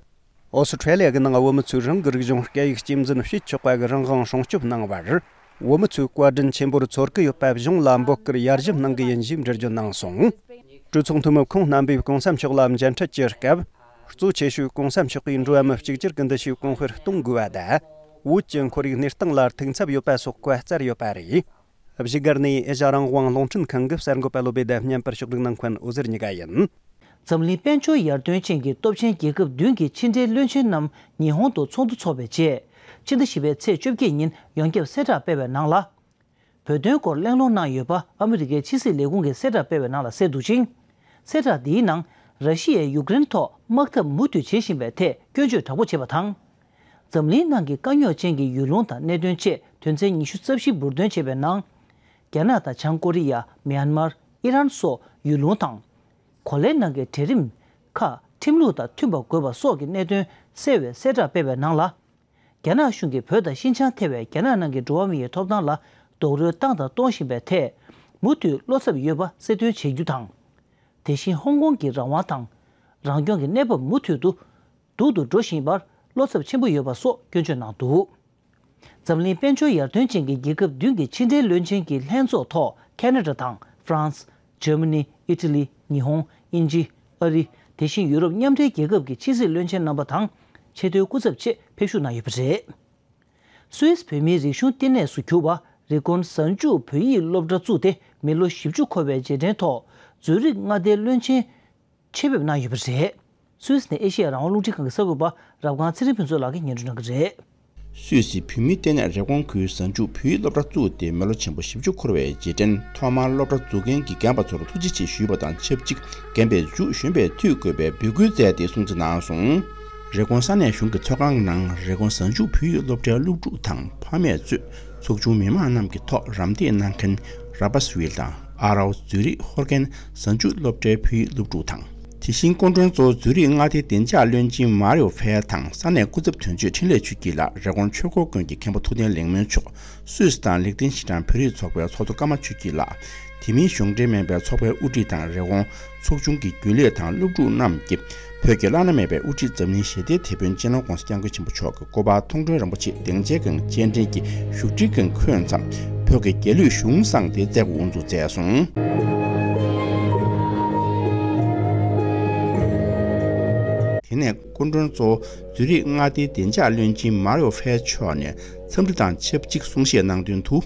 ཨོ་སི་ཁྲེ་ལི་ཡ་གི་ནང་བོད་མི་ཚོས་རང་གི་རིག་གཞུང་སྐད་ཡིག་གཅེས་འཛིན་བྱེད་ཆོག་པ་གི་རང་དབང་སྲུང་སྐྱོབ་གནང་བར། བོད་མི་ཚོས་བཀའ་དྲིན་ཆེན་པོར་ཚོར་གི་ཡོད་པ་གཞུང་ལ་འབོད་སྐུལ་ཡར་ཞུ་གནང་གི་ཡིན་ཞེས་འགྲེལ་བརྗོད་གནང་སོང་། གྲོས་ཚོགས་འཐུས་མི་ཁོང་རྣམ་པས་གོང་ས་མཆོག་ལ་མཇལ་འཕྲད་ཀྱི་སྐབས། གཙོ་ཆེ་ཤོས་གོང་ས་མཆོག་གིས་འགྲོ་བ་མི་གཅིག་གྱུར་གྱི་འདུ་ཤེས་གོང་འཕེལ་གཏོང་དགོས་པ་དང་། བོད་ཀྱི་ཁོར་ཡུག་གནས་སྟངས་ལ་ཐུགས་འཚབ་ཡོད་པ་སོགས་བཀའ་སྩལ་ཡོད་པ་རེད། བཞུགས་སྒར་ནས་ཨེ་ཤ་རང་དབང་རླུང་འཕྲིན་ཁང་གི་གསར་འགོད་པ་བློ་བྷེ་དང་བརྙན་པར་ཕྱོགས་སྒྲིག་གནང་མཁན་འོད་ཟེར་གཉིས་ཀ་ཡིན། འཛམ་གླིང་དཔལ་འབྱོར་ཡར་ཐོན་ཅན་གྱི་སྟོབས་ཆེན་རྒྱལ་ཁབ་བདུན་གྱི་ཕྱི་འབྲེལ་བློན་ཆེན་རྣམས་ཉི་ཧོང་དུ་ཚོགས་འདུ་འཚོགས་པའི་རྗེས། ཕྱི་ཟླ་བཞི་པའི་ཚེས་བཅོ་བརྒྱད་ཉིན་ཡོངས་ཁྱབ་གསལ་བསྒྲགས་སྤེལ་བའི་ནང་ལ། བོད་དོན་སྐོར་གླེང་སློང་གནང་ཡོད་པ་ཨ་མི་རི་ཀའི་ཕྱི་སྲིད་ལས་ཁུངས་ཀྱིས་གསལ་བསྒྲགས་སྤེལ་བའི་ནང་ལ་གསལ་འདུག་ཅིང་། གསལ་བསྒྲགས་འདིའི་ནང་། ར་ཤི་ཡས་ཡུཀ་རེན་ཐོག་དམག་འཐབ་མུ་མཐུད་བྱེད་བཞིན་པའི་ཐད་སྐྱོན་བརྗོད་དྲག་པོ་བྱས་པ་དང་། འཛམ་གླིང་ནང་གི་དཀའ་རྙོག་ཅན་གྱི་ཡུལ་ལུང་དང་གནད་དོན་བཅས་དོན་ཚན་ཉི་ཤུ་རྩ་བཞི་འབུར་འདོན་བྱས་པའི་ནང་། རྒྱ་ནག་དང་བྱང་ཀོ་རི་ཡ། མྱན་མར། ཨི་རན་སོགས་ཡུལ་ལུང་དང་། གོ་ལའི་ནང་གི་གྲལ་རིམ་ཁག་ཁྲིམས་ལུགས་དང་མཐུན་པ་དགོས་པ་སོགས་ཀྱི་གནད་དོན་གསལ་བའི་གསལ་བསྒྲགས་སྤེལ་བའི་ནང་ལ། རྒྱ་ནག་གཞུང་གིས་བོད་དང་ཤིན་ཅང་ཐེ་བའི་རྒྱ་ནག་ནང་གི་འགྲོ་བ་མིའི་ཐོབ་ཐང་ལ་རྡོག་རོལ་བཏང་དང་གཏོང་བཞིན་པའི་ཐད། མུ་མཐུད་བློ་འཚབ་ཡོད་པ་གསལ་སྟོན་བྱེད་རྒྱུ་དང་། དེ་བཞིན་ཧོང་ཀོང་གི་རང་དབང་དང་། རང་སྐྱོང་གི་གནས་བབ་མུ་མཐུད་དུ་སྡུག་ཏུ་འགྲོ་བཞིན་པར་བློ་འཚབ་ཆེན་པོ་ཡོད་པ་སོགས་སྐྱོན་བརྗོད་གནང་འདུག། འཛམ་གླིང་དཔལ་འབྱོར་ཡར་ཐོན་ཅན་གྱི་རྒྱལ་ཁབ་བདུན་གྱི་ཕྱི་འབྲེལ་བློན་ཆེན་གྱི་ལྷན་ཚོགས་ཐོག་ཁེ་ན་ཌ་དང་ཧྥ་རན་སི། འཇར་མ་ནི། ཨི་ཊ་ལི། ཉི་ཧོང་། དབྱིན་ཇི། ཨ་རི། དེ་བཞིན་ཡུ་རོབ་མཉམ་འབྲེལ་རྒྱལ་ཁབ་ཀྱི་ཕྱི་སྲིད་བློན་ཆེན་རྣམ་པ་དང་ཆེས་མཐོའི་སྐུ་ཚབ་བཅས་ཕེབས་ཞུགས་གནང་ཡོད་པ་རེད། སུད་སི་བོད་མིའི་རིག་གཞུང་བསྟི་གནས་སུ་གྱུར་པ་རི་ཀོན་གཟའ་མཇུག་བོད་ཡིག་སློབ་གྲྭ་བཙུགས་ཏེ་མི་ལོ་བཞི་བཅུ་འཁོར་བའི་རྗེས་དྲན་ཐོག་ཛུ་རིག་མངའ་སྡེའི་བློན་ཆེན་ཆེད་ཕེབས་གནང་ཡོད་པ་རེད། སུད་སི་ནས་ཨེ་ཤེ་ཡ་རང་དབང་རླུང་འཕྲིན་ཁང་གི་གསར་འགོད་པ་རབ་སྒང་ཚེ་རིང་ཕུན་ཚོགས་ལགས་ཀྱིས་སྙན་སྒྲོན་གནང་གི་རེད། སུད་སི་བོད་མིའི་ལྟེ་གནས་རི་ཀོན་ཁུལ་གཟའ་མཇུག་བོད་ཡིག་སློབ་གྲྭ་བཙུགས་ཏེ་མི་ལོ་ཆེན་པོ་བཞི་བཅུ་འཁོར་བའི་རྗེས་དྲན་ཐོག་མར་སློབ་གྲྭ་འཛུགས་མཁན་གྱི་རྒན་པ་ཚོར་ཐུགས་རྗེ་ཆེ་ཞུས་པ་དང་ཆབས་ཅིག་རྒན་པའི་མཇུག་གཞོན་པའི་མཐུས་བཀོད་པའི་འབོད་སྐུལ་བསྩལ་ཏེ་སྲུང་བརྩི་གནང་སོང་། རི་ཀོན་ས་གནས་གཞུང་གི་ཚོགས་ཁང་ནང་རི་ཀོན་གཟའ་མཇུག་བོད་ཡིག་སློབ་གྲྭའི་སློབ་ཕྲུག་དང་ཕ་མས་གཙོས་ཚོགས་ཆུང་མི་མང་རྣམས་ཀྱི་ཐོག་རམ་འདེགས་གནང་མཁན་ར་པ་སི་ཝིལ་དང་ཨ་རའོ་ཛུ་རིག་ཧོར་གན་གཟའ་མཇུག་སློབ་གྲྭའི་བོད་ཡིག་སློབ་ཕྲུག་དང་། དེ་བཞིན་སྐུ་མགྲོན་གཙོ་བོ་ཛུ་རིག་མངའ་སྡེའི་བདེ་འཇགས་བློན་ཆེན་མཱ་རིའོ་ཧྥེ་དང་ས་གནས་སྐུ་ཚབ་དོན་གཅོད་འཕྲིན་ལས་ཆོས་སྐྱིད་ལགས་རི་ཀོན་ཆོས་འཁོར་དགོན་གྱི་མཁན་པོ་ཐུབ་བསྟན་ལེགས་སྨོན་མཆོག་སུད་སི་དང་ལིག་ཏེན་ཤི་ཏན་བོད་རིགས་ཚོགས་པའི་ཚོགས་གཙོ་ཀརྨ་ཆོས་སྐྱིད་ལགས། དེ་མིན་གཞུང་འབྲེལ་མིན་པའི་ཚོགས་པའི་དབུ་ཁྲིད་དང་རི་ཀོན་ཚོགས་ཆུང་གི་རྒྱུན་ལས་དང་སློབ་ཕྲུག་རྣམས་ཀྱིས་བོད་ཀྱི་བླ་ན་མེད་པའི་དབུ་ཁྲིད་འཛམ་གླིང་ཞི་བདེའི་དེད་དཔོན་སྤྱི་ནོར་༸གོང་ས་༸སྐྱབས་མགོན་ཆེན་པོ་མཆོག་གི་སྐུ་པར་མཐོང་གྲོལ་རིན་པོ་ཆེ་སྡིངས་ཆའི་སྒང་སྤྱན་འདྲེན་གྱིས་བཞུགས་ཁྲིའི་སྒང་འཁོད་མཚམས་བོད་ཀྱི་རྒྱལ་གླུས་གཞུང་བསྲངས་ཏེ་མཛད་སྒོ་དབུ་འཛུགས་མཛད་སོང་། དེ་ནས་སྐུ་མགྲོན་གཙོ་བོ་ཛུ་རིག་མངའ་སྡེའི་བདེ་འཇགས་བློན་ཆེན་མཱ་རིའོ་ཧྥེ་མཆོག་ནས་འཚམས་འདྲི་དང་ཆབས་ཅིག་གསུང་བཤད་གནང་དོན་དུ།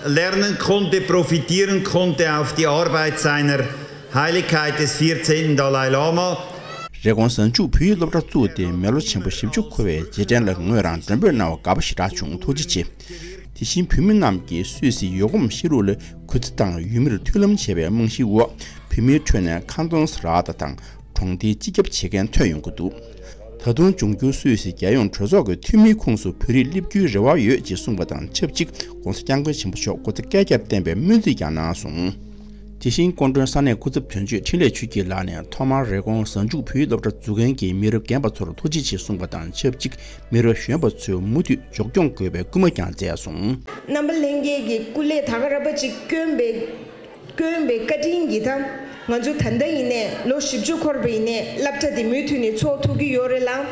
Lernen konnte, profitieren konnte auf die Arbeit seiner Heiligkeit des vierzehnten Dalai Lama. རི་ཀོན་གཟའ་མཇུག་བོད་ཡིག་སློབ་གྲྭ་བཙུགས་ཏེ་མི་ལོ་ཆེན་པོ་བཞི་བཅུ་འཁོར་བའི་རྗེས་དྲན་ལ་ངོས་རང་མགྲོན་འབོད་གནང་བར་དགའ་པོ་ཞེ་དྲག་བྱུང་། ཐུགས་རྗེ་ཆེ། དེ་བཞིན་བོད་མི་རྣམས་ཀྱིས་སུད་སི་ཡུལ་གོམས་ཤེས་རིག་ལ་གུས་བརྩི་དང་ཡུལ་མིར་མཐུན་ལམ་བྱེད་པའི་རྨང་གཞིའི་འོག་བོད་མིའི་ཁྲོད་ནས་ཁ་འདོན་ཟ་ར་ཏ་དང་གྲོང་སྡེའི་སྤྱི་ཁྱབ་བྱེད་མཁན་ཐོན་ཡོང་གི་འདུག་ད་དུང་འབྱུང་འགྱུར་སུད་སི་རྒྱལ་ཡོངས་གྲོས་ཚོགས་ཀྱི་འཐུས་མིའི་ཁོངས་སུ་བོད་རིགས་སླེབས་རྒྱུའི་རེ་བ་ཡོད་ཅེས་གསུངས་པ་དང་ཆབས་ཅིག་༸གོང་ས་༸སྐྱབས་མགོན་ཆེན་པོ་མཆོག་སྐུ་ཚེ་བསྐལ་བརྒྱར་བརྟན་པའི་སྨོན་ཚིག་ཀྱང་གནང་སོང་། དེ་བཞིན་སྐུ་མགྲོན་ས་གནས་སྐུ་ཚབ་དོན་གཅོད་འཕྲིན་ལས་ཆོས་སྐྱིད་ལགས་ནས་ཐོག་མར་རི་ཀོན་གཟའ་མཇུག་བོད་ཡིག་སློབ་གྲྭ་འཛུགས་མཁན་གྱི་མི་རབས་རྒན་པ་ཚོར་ཐུགས་རྗེ་ཆེ་གསུངས་པ་དང་ཆབས་ཅིག་མི་རབས་གཞོན་པ་ཚོས་མུ་མཐུད་མཇུག་སྐྱོང་དགོས་པའི་སྐུལ་མ་ཀྱང་མཛད་སོང་། རྣམ་པ་ལྷན་རྒྱས་ཀྱི་སྐུ་ལས་ད་ག་ར་པ་ཅིག་བསྐྱོན་པའི་བསྐྱོན་པའི་བཀའ་དྲིན་གྱིས་ད་ང་ཚོ་ད་ལྟ་ཡིན་ནའི་ལོ་བཞི་བཅུ་འཁོར་བ་ཡིན་ནའི་སློབ་གྲྭ་འདི་མུ་མཐུད་ནས་འཚོགས་ཐུབ་ཀྱི་ཡོད་རེད་ལ།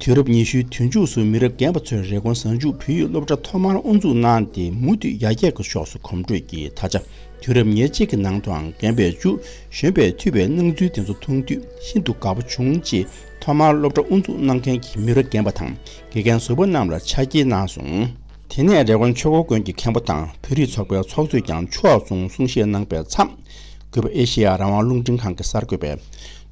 དུས་རབས་ཉི་ཤུའི་དུས་མཇུག་སུ་མི་རབས་རྒན་པ་ཚོས་རི་ཀོན་གཟའ་མཇུག་བོད་ཡིག་སློབ་གྲྭ་ཐོག་མར་དབུ་འཛུགས་གནང་སྟེ་མུ་མཐུད་ཡར་རྒྱས་ཀྱི་ཕྱོགས་སུ་གོམ་བགྲོད་ཀྱིས་ད་ཆ་དུས་རབས་ཉེར་གཅིག་གི་ནང་དུའང་རྒན་པའི་མཇུག་གཞོན་པས་མཐུད་པའི་སྣང་ཚུལ་དེ་ཚོ་མཐོང་དུས་ཤིན་ཏུ་དགའ་པོ་བྱུང་ཅེས་ཐོག་མར་སློབ་གྲྭ་དབུ་འཛུགས་གནང་མཁན་གྱི་མི་རབས་རྒན་པ་དང་དགེ་རྒན་ཟུར་པ་རྣམས་ལ་ཕྱག་འཁྱེར་གནང་སོང་། དེ་ནས་རི་ཀོན་ཆོས་འཁོར་དགོན་གྱི་མཁན་པོ་དང་བོད་རིགས་ཚོགས་པའི་ཚོགས་གཙོས་ཀྱང་ཕྱོགས་མཚུངས་གསུང་བཤད་གནང་པའི་མཚམས། གུས་པ་ཨེ་ཤེ་ཡ་རང་དབང་རླུང་འཕྲིན་ཁང་གི་གསར་འགོད་པས་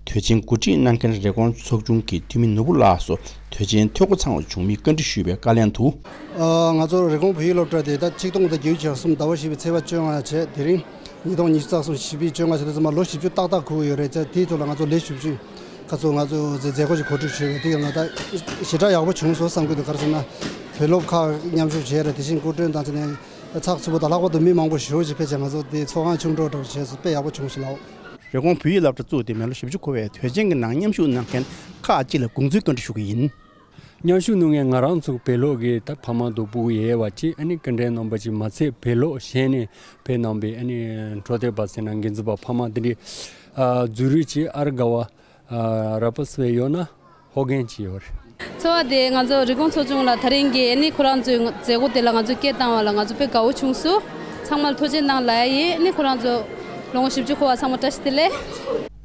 དུས་ཆེན་གོ་སྒྲིག་གནང་མཁན་རི་ཀོན་ཚོགས་ཆུང་གི་འཐུས་མི་ནོར་བུ་ལགས་སུ་དུས་ཆེན་འཐུས་སྒོ་ཚང་བ་བྱུང་མིན་བཀའ་འདྲི་ཞུས་པའི་བཀའ་ལན་དུ། ཨ། ང་ཚོ་རི་ཀོན་བོད་ཡིག་སློབ་གྲྭ་དེ་ད་ཆིག་སྟོང་དང་བརྒྱད་ཅུ་གྱ་གསུམ་ཟླ་བ་བཞི་པའི་ཚེས་པ་བཅོ་ལྔ་བྱས། དེ་རིང་ཉིས་སྟོང་ཉི་ཤུ་རྩ་གསུམ་བཞི་པའི་བཅོ་ལྔ་བྱས་དུས་ཙམ་པ་ལོ་བཞི་བཅུ་ཏག་ཏག་འཁོར་གྱི་ཡོད་རེད་ཅེས། དེའི་ཐོག་ལ་ང་ཚོ་ལས་ཞུ་བྱེད་ཁ་ཚོ་ང་ཚོ་མཛད་སྒོ་ཞིག་གོ་སྒྲིག་བྱས་ཡོད། དེ་ཡང་ང་ད་ཞེ་དྲག་ཡག་པོ་བྱུང་སོང་བསམ་གྱི་འདུག་ག་རེ་ཟེར་ན་བོད་སློབ་ཁག་མཉམ་ཞུགས་བྱས་རེད། དེ་བཞིན་སྐུ་མགྲོན་དང་བཅས་ནས་ཚགས་ཚུད་པོ་དང་ལྷག་པར་དུ་མི་མང་པོ་ཞེ་པོ་ཅིག་ཕེབས་བྱས། ང་ཚོ་དེ་ཚོགས་ཁང་ཆུང་འགྲོ་འདྲ་བོ་བྱས་སོང་། དཔེ་ཡག་པོ་བྱུང་སོང་ལགས། རི་ཀོན་བོད་ཡིག་སློབ་གྲྭ་བཙུགས་ཏེ་མི་ལོ་བཞི་བཅུ་འཁོར་བའི་དུས་ཆེན་གྱི་ནང་མཉམ་ཞུགས་གནང་མཁན་ཁག་ཅིག་ལ་དགོངས་ཚུལ་བཀའ་འདྲི་ཞུ་གི་ཡིན། མཉམ་ཞུགས་གནང་མཁན་ང་རང་ཚོ་བོད་སློབ་ཀྱི་ད་ཕ་མ་སྡུག་པོ་ཡོད་པ་ཅིག་ཨ་ནི་སྐུ་མགྲོན་རྣམ་པ་ཅིག་མ་ཚད་བོད་སློབ་གཞན་ནས་ཕེབས་གནང་པའི་ཨ་ནི་འཕྲོད་བསྟེན་པ་ཟེར་ན་འགན་འཛིན་པ་ཕ་མ་དེ་འདྲའི་ཨ་ཛུ་རིག་གི་ཨར་དགའ་བ་ཨ་ར་པ་སི་ཝེ་ཡོད་ན་ཧོ་རྒན་གྱི་ཡོད་རེད། ཚོགས་པ་དེ་ང་ཚོ་རི་ཀོན་ཚོགས་ཆུང་ལ་དེ་རིང་གི་ཨ་ནི་ཁོ་རང་ཚོའི་མཛད་སྒོ་དེ་ལ་ང་ཚོ་སྐད་བཏང་བ་ལ་ང་ཚོ་དཔེ་དགའ་བོ་བྱུང་སོང་། ཚང་མ་ལ་ཐུགས་རྗེ་གནང་ལབ་ཡ་ཡིན། ཨ་ནི་ཁོ་རང་ཚོ་ལོ་ངོ་བཞི་བཅུ་འཁོར་བ་ཚང་མ་བཀྲ་ཤིས་བདེ་ལེགས།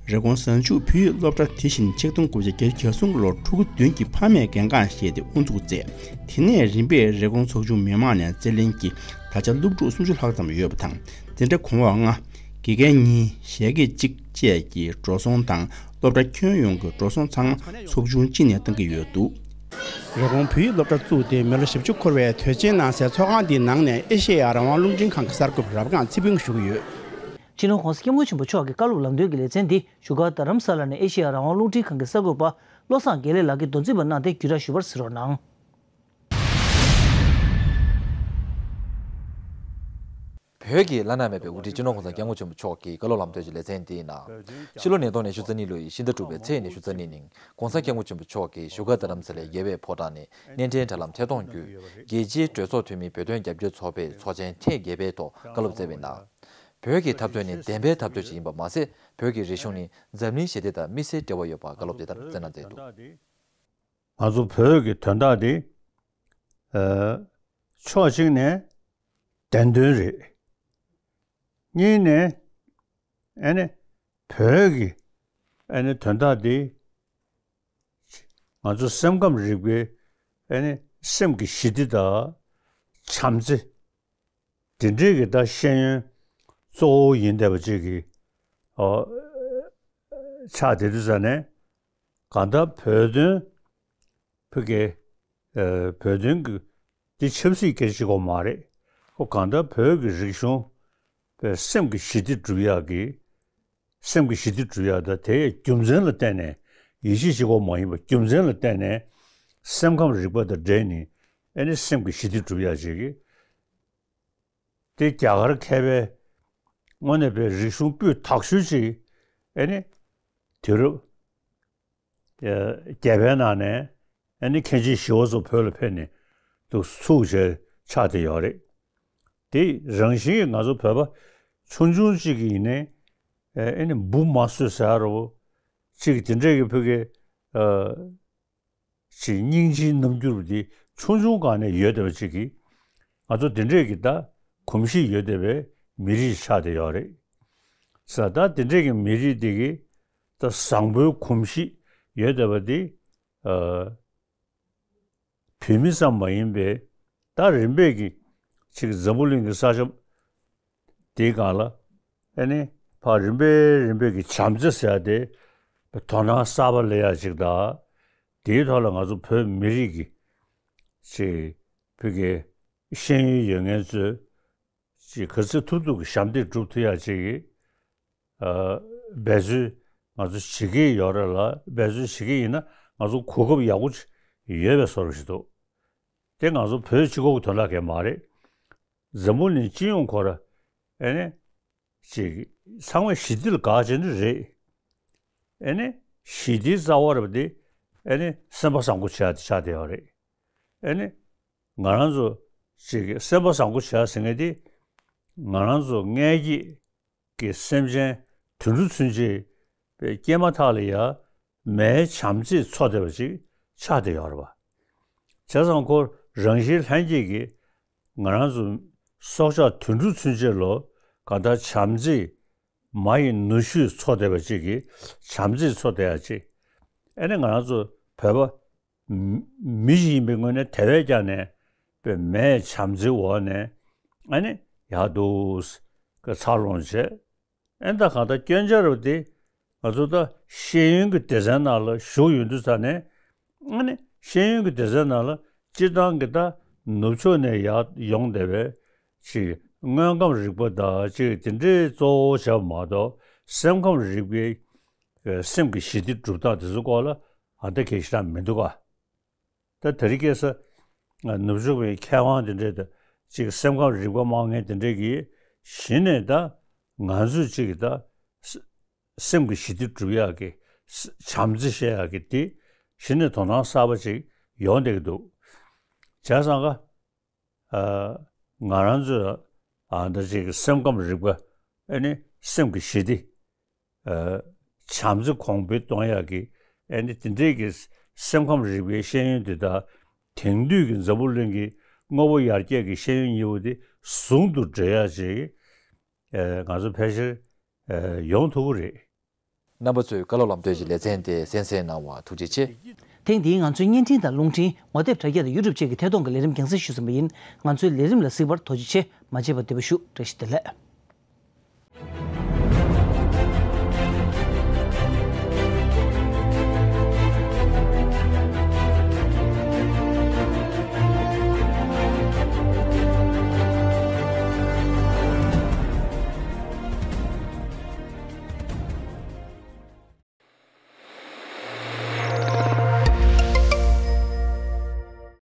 རི་ཀོན་གཟའ་མཇུག་བོད་ཡིག་སློབ་གྲྭ་དེ་བཞིན་ཆིག་སྟོང་དགུ་བརྒྱ་བརྒྱད་ཅུ་གྱ་གསུམ་ལོར་ཕྲུ་གུ་བདུན་གྱི་ཕ་མས་འགན་རྐང་བཞེས་ཏེ་དབུ་འཛུགས་མཛད། དེ་ནས་རིམ་པས་རི་ཀོན་ཚོགས་ཆུང་མི་མང་ནས་རྩེད་ལེན་གྱིས་ད་ཆ་སློབ་ཕྲུག་སུམ་ཅུ་ལྷག་ཙམ་ཡོད་པ་དང་། འཛིན་གྲྭ་གོང་འོག་ལྔ། དགེ་རྒན་གཉིས། ཞལ་གྱེས་གཅིག་བཅས་ཀྱི་འགྲོ་སོང་དང་སློབ་གྲྭ་ཁྱོན་ཡོངས་ཀྱི་འགྲོ་སོང་ཚང་མ་ཚོགས་ཆུང་གཅིག་ནས་གཏང་གི་ཡོད་འདུག་རི་ཀོན་བོད་ཡིག་སློབ་གྲྭ་བཙུགས་ཏེ་མི་ལོ་བཞི་བཅུ་འཁོར་བའི་དུས་ཆེན་གནང་སའི་ཚོགས་ཁང་འདིའི་ནང་ནས་ཨེ་ཤེ་ཡ་རང་དབང་རླུང་འཕྲིན་ཁང་གི་གསར་འགོད་པ་རབ་སྒང་ཚེ་ཕུན་ཞུ་གི་ཡོད། སྤྱི་ནོར་༸གོང་ས་༸སྐྱབས་མགོན་ཆེན་པོ་མཆོག་གི་བཀའ་སློབ་ལམ་སྟོན་གྱི་ལེ་ཚན་འདི་བཞུགས་སྒར་རྡ་རམ་ས་ལ་ནས་ཨེ་ཤེ་ཡ་རང་དབང་རླུང་འཕྲིན་ཁང་གི་གསར་འགོད་པ་བློ་བཟང་དགེ་ལེགས་ལགས་ཀྱིས་མདོ་འཛིན་པ་གནང་སྟེ་བརྒྱུད་བསྒྲགས་ཞུས་པར་གཟིགས་རོགས་གནང་། བོད་ཀྱི་བླ་ན་མེད་པའི་དབུ་ཁྲིད་སྤྱི་ནོར་༸གོང་ས་༸སྐྱབས་མགོན་ཆེན་པོ་མཆོག་གི་བཀའ་སློབ་ལམ་སྟོན་གྱི་ལེ་ཚན་འདིའི་ནང་། ཕྱི་ལོ་ཉིས་སྟོང་ཉི་ཤུ་རྩ་གཉིས་ལོའི་ཕྱི་ཟླ་དྲུག་པའི་ཚེས་ཉི་ཤུ་རྩ་གཉིས་ཉིན་༸གོང་ས་༸སྐྱབས་མགོན་ཆེན་པོ་མཆོག་གིས་བཞུགས་སྒར་རྡ་རམ་ས་ལའི་རྒྱལ་བའི་ཕོ་བྲང་ནས་སྣེ་འདྲེན་དྲ་ལམ་ཐད་གཏོང་བརྒྱུད་རྒྱལ་སྤྱིའི་གྲོས་ཚོགས་འཐུས་མི་བོད་དོན་རྒྱབ་སྐྱོར་ཚོགས་པའི་ཚོགས་ཆེན་ཐེངས་བརྒྱད་པའི་ཐོག་བཀའ་སློབ་སྩལ་བའི་ནང་། བོད་ཀྱི་འཐབ་རྩོད་ནི་བདེན་པའི་འཐབ་རྩོད་ཅིག་ཡིན་པ་མ་ཟད། བོད་ཀྱི་རིག་གཞུང་ནི་འཛམ་གླིང་ཞི་བདེ་དང་དམིགས་བསལ་འབྲེལ་བ་ཡོད་པ་བཀའ་སློབ་དེ་ལྟར་སྩལ་གནང་མཛད་འདུག། ང་ཚོ་བོད་ཀྱི་དོན་དག་འདི། ཨ། ཕྱོགས་གཅིག་ནས་བདེན་དོན་རེད། གཉིས་ནས་ཨ་ནི་བོད་ཀྱི་ཨ་ནི་དོན་དག་འདི་ང་ཚོ་སེམས་ཁམས་རིག་པའི་ཨ་ནི་སེམས་ཀྱི་ཞི་བདེ་དང་བྱམས་བརྩེ། དེ་འདྲའི་གི་ད་ཤེས་ཡོན་གཙོ་བོ་ཡིན་བསྡད་པ་ཅིག་གི། ཨོ། ཆགས་བསྡད་དུས་ཙ་ནས་གང་ལྟར་བོད་དོན་ཕ་གི། ཨ། བོད་དོན་གི་འདི་ཆབ་སྲིད་སྐད་ཆ་གཅིག་པོ་མ་རེད། ཁོ་གང་ལྟར་བོད་ཀྱི་རིག་གཞུང་པའི་སེམས་ཀྱི་ཞི་བདེ་སྒྲུབ་ཡག་གི། སེམས་ཀྱི་ཞི་བདེ་སྒྲུབ་ཡག་དང་དེའི་རྒྱུ་མཚན་ལ་བརྟེན་ནས། ཡིད་ཆེས་གཅིག་པོ་མ་ཡིན་པར་རྒྱུ་མཚན་ལ་བརྟེན་ནས་སེམས་ཁམས་རིག་པ་དང་འབྲེལ་ནས་ཨ་ནི་སེམས་ཀྱི་ཞི་བདེ་སྒྲུབ་ཡག་ཅིག་གི། དེ་རྒྱ་གར་མཁས་པའི་དངོས་གནས་པའི་རིག་གཞུང་སྤུས་དག་ཤོས་ཅིག་ཨ་ནི་དུས་རབས་བརྒྱད་པའི་ནང་ནས་ཨ་ནི་མཁན་ཆེན་ཞི་བ་འཚོ་བོད་ལ་ཕེབས་ནས་འདུག་ཚུགས་བྱས་ཆགས་བསྡད་ཡོད་རེད། དེ་རང་བཞིན་གྱིས་ང་ཚོ་བོད་པ་ཆུང་ཆུང་ཅིག་གིས་ཡིན་ནའི་ཨ་ནི་འབུ་མ་གསོད་ཟེར་ཡ་རོ་ཅིག་དེ་འདྲས་ཀྱི་ཕ་གི། ཨ། ཅིག་སྙིང་རྗེའི་རྣམ་འགྱུར་དེ་ཆུང་ཆུང་སྒང་ནས་ཡོད་བསྡད་པ་ཅིག་གིས། ང་ཚོ་དེ་འདྲས་ཀྱི་ད་གོམས་གཤིས་ཡོད་བསྡད་པའི་མི་རིགས་ཆགས་བསྡད་ཡོད་རེད། ས་ད་དེ་འདྲས་ཀྱི་མི་རིགས་དེ་གིས་ད་བཟང་པོའི་གོམས་གཤིས་ཡོད་བསྡད་པ་དེ། ཨ། བོད་མི་ཙམ་མ་ཡིན་པའི་ད་རིམ་པས་ཀྱི་ཅིག་འཛམ་བུ་གླིང་གི་ས་ཆ་དེའི་སྒང་ལ་ཨ་ནི་ཕར་རིམ་པས་རིམ་པས་ཀྱི་བྱམས་བརྩེ་ཟེར་ཡ་དེ་དོ་སྣང་གསར་པ་སླེབས་ཡ་ཅིག་དང་། དེའི་ཐོག་ལ་ང་ཚོ་བོད་མི་རིགས་ཀྱི་ཅིག་བོད་ཀྱི་ཤེས་ཡོན་ཡོད་མཁན་ཚོས་ཅིག་ག་ཚོད་ཐུབ་ཐུབ་ཀྱི་ཞབས་འདེགས་སྒྲུབ་ཐུབ་ཡ་ཅིག་གི། ཨ། འབད་རྩོལ་ང་ཚོ་བྱེད་ཀྱི་ཡོད་རེད་ལ། འབད་རྩོལ་བྱེད་ཀྱི་ཡིན་ན་ང་ཚོ་གོ་སྐབས་ཡག་པོ་ཅིག་ཡོད་པའི་བཟོ་འདྲ་ཞིག་འདུག། དེ་ང་ཚོ་བོད་གཅིག་པོ་གི་དོན་དག་གང་མ་རེད། འཛམ་བུ་གླིང་སྤྱི་ཡོངས་ཁོ་ར་ཨ་ནི་ཅིག་ཚང་མས་ཞི་བདེ་ལ་དགའ་བྱེད་ནི་རེད། ཨ་ནི་ཞི་བདེའི་རྩ་བ་རེད་པ་དེ་ཨ་ནི་སེམས་པ་བཟང་པོ་བྱེད་ཡ་དེ་ཆགས་བསྡད་ཡོད་རེད། ཨ་ནི་ང་རང་ཚོ་ཅིག་སེམས་པ་བཟང་པོ་བྱེད་ཡ་ཟེར་མཁན་དེ་ང་རང་ཚོ་མངལ་སྐྱེས་ཀྱི་སེམས་ཅན་དུད་འགྲོ་ཚུན་ཆད་པའི་སྐྱེས་མ་ཐག་ལ་ཡ་མའི་བྱམས་བརྩེས་འཚོ་བསྡད་པ་ཅིག་ཆགས་བསྡད་ཡོད་རེད་པ། བྱས་ཙང་ཁོ་རང་བཞིན་ལྷན་སྐྱེས་ཀྱིས་ང་རང་ཚོ་སྲོག་ཆགས་དུད་འགྲོ་ཚུན་ཆད་ལ་གང་ལྟར་བྱམས་བརྩེས་མ་ཡི་ནུ་ཞོས་འཚོ་བསྡད་པ་ཅིག་གིས་བྱམས་བརྩེས་འཚོ་བསྡད་ཡ་ཅིག་ཨ་ནི་ང་རང་ཚོ་བོད་པ་མི་མི་ཞིག་ཡིན་པའི་ངོས་ནས་དེ་བས་ཀྱང་ནས་པའི་མའི་བྱམས་བརྩེའི་འོག་ནས་ཨ་ནི་ཡག་འདུག་གི་འཚར་ལོངས་བྱས། ཨེ་ད་གང་ལྟར་སྐྱོན་ཆ་རུ་དེ་ང་ཚོ་ད་ཤེས་ཡོན་གྱི་སྡེ་ཚན་ནང་ལ་ཞུགས་ཡོང་དུས་ཙ་ནས། ཨ་ནི་ཤེས་ཡོན་གྱི་སྡེ་ཚན་ནང་ལ་སྤྱིར་བཏང་གི་ད་ནུབ་ཕྱོགས་ནས་ཡར་ཡོང་བསྡད་པའི་ཅིག་དངོས་ཁམས་རིག་པ་དང་ཅིག་དེ་འདྲའི་གཙོ་བོ་བྱས་པ་མ་གཏོགས། སེམས་ཁམས་རིག་པའི་སེམས་ཀྱི་ཞི་བདེ་སྒྲུབ་སྟངས་དེ་ཚོ་སྐོར་ལ་ཨ་ད་གལ་ཞེ་དྲག་མི་འདུག་ག། ད་དེ་རིང་ཁ་སང་ནུབ་ཕྱོགས་པའི་མཁས་དབང་དེ་འདྲས་དང་ཅིག་སེམས་ཁམས་རིག་པ་སྨྲ་མཁན་དེ་འདྲས་ཀྱིས་གཞི་ནས་ད་ང་ཚོས་ཅིག་ད་ས་སེམས་ཀྱི་ཞི་བདེ་སྒྲུབ་ཡག་གི་ས་བྱམས་བརྩེ་བཤད་ཡག་གི་དེ་གཞི་ནས་དོ་སྣང་གསར་པ་ཅིག་ཡོང་བསྡད་ཀྱི་འདུག། བྱས་ཙང་ཀ། ཨ། ང་རང་ཚོས་ཨ་ད་ཅིག་སེམས་ཁམས་རིག་པ། ཨ་ནི་སེམས་ཀྱི་ཞི་བདེ། ཨ། བྱམས་བརྩེ་གོང་འཕེལ་གཏོང་ཡག་གི། ཨ་ནི་དེ་འདྲས་ཀྱི་སེམས་ཁམས་རིག་པའི་ཤེས་ཡོན་དེ་དག་དེང་དུས་ཀྱི་འཛམ་བུ་གླིང་གི་དངོས་པོ་ཡར་རྒྱས་ཀྱི་ཤེས་ཡོན་གཉིས་པོ་དེ་ཟུང་དུ་འབྲེལ་ཡག་ཅིག། ཨ། ང་ཚོ་ཕལ་ཆེར། ཨ། ཡོང་ཐུབ་ཀྱི་རེད། རྣམ་པ་ཚོས་བཀའ་སློབ་ལམ་སྟོན་གྱི་ལེ་ཚན་དེ་གསན་གཟིགས་གནང་བར་ཐུགས་རྗེ་ཆེ། ཐེངས་འདིའི་ང་ཚོའི་བརྙན་འཕྲིན་དང་རླུང་འཕྲིན། ངོ་དེབ་དྲ་རྒྱ་དང་ཡུ་ཊུབ་བཅས་ཀྱི་ཐད་གཏོང་གི་ལས་རིམ་རྒྱང་སྲིང་ཞུས་ཟིན་པ་ཡིན། ང་ཚོའི་ལས་རིམ་ལ་གཟིགས་པར་ཐུགས་རྗེ་ཆེ། མ་མཇལ་བར་འདོད་པ་ཞུ། བཀྲ་ཤིས་བདེ་ལེགས།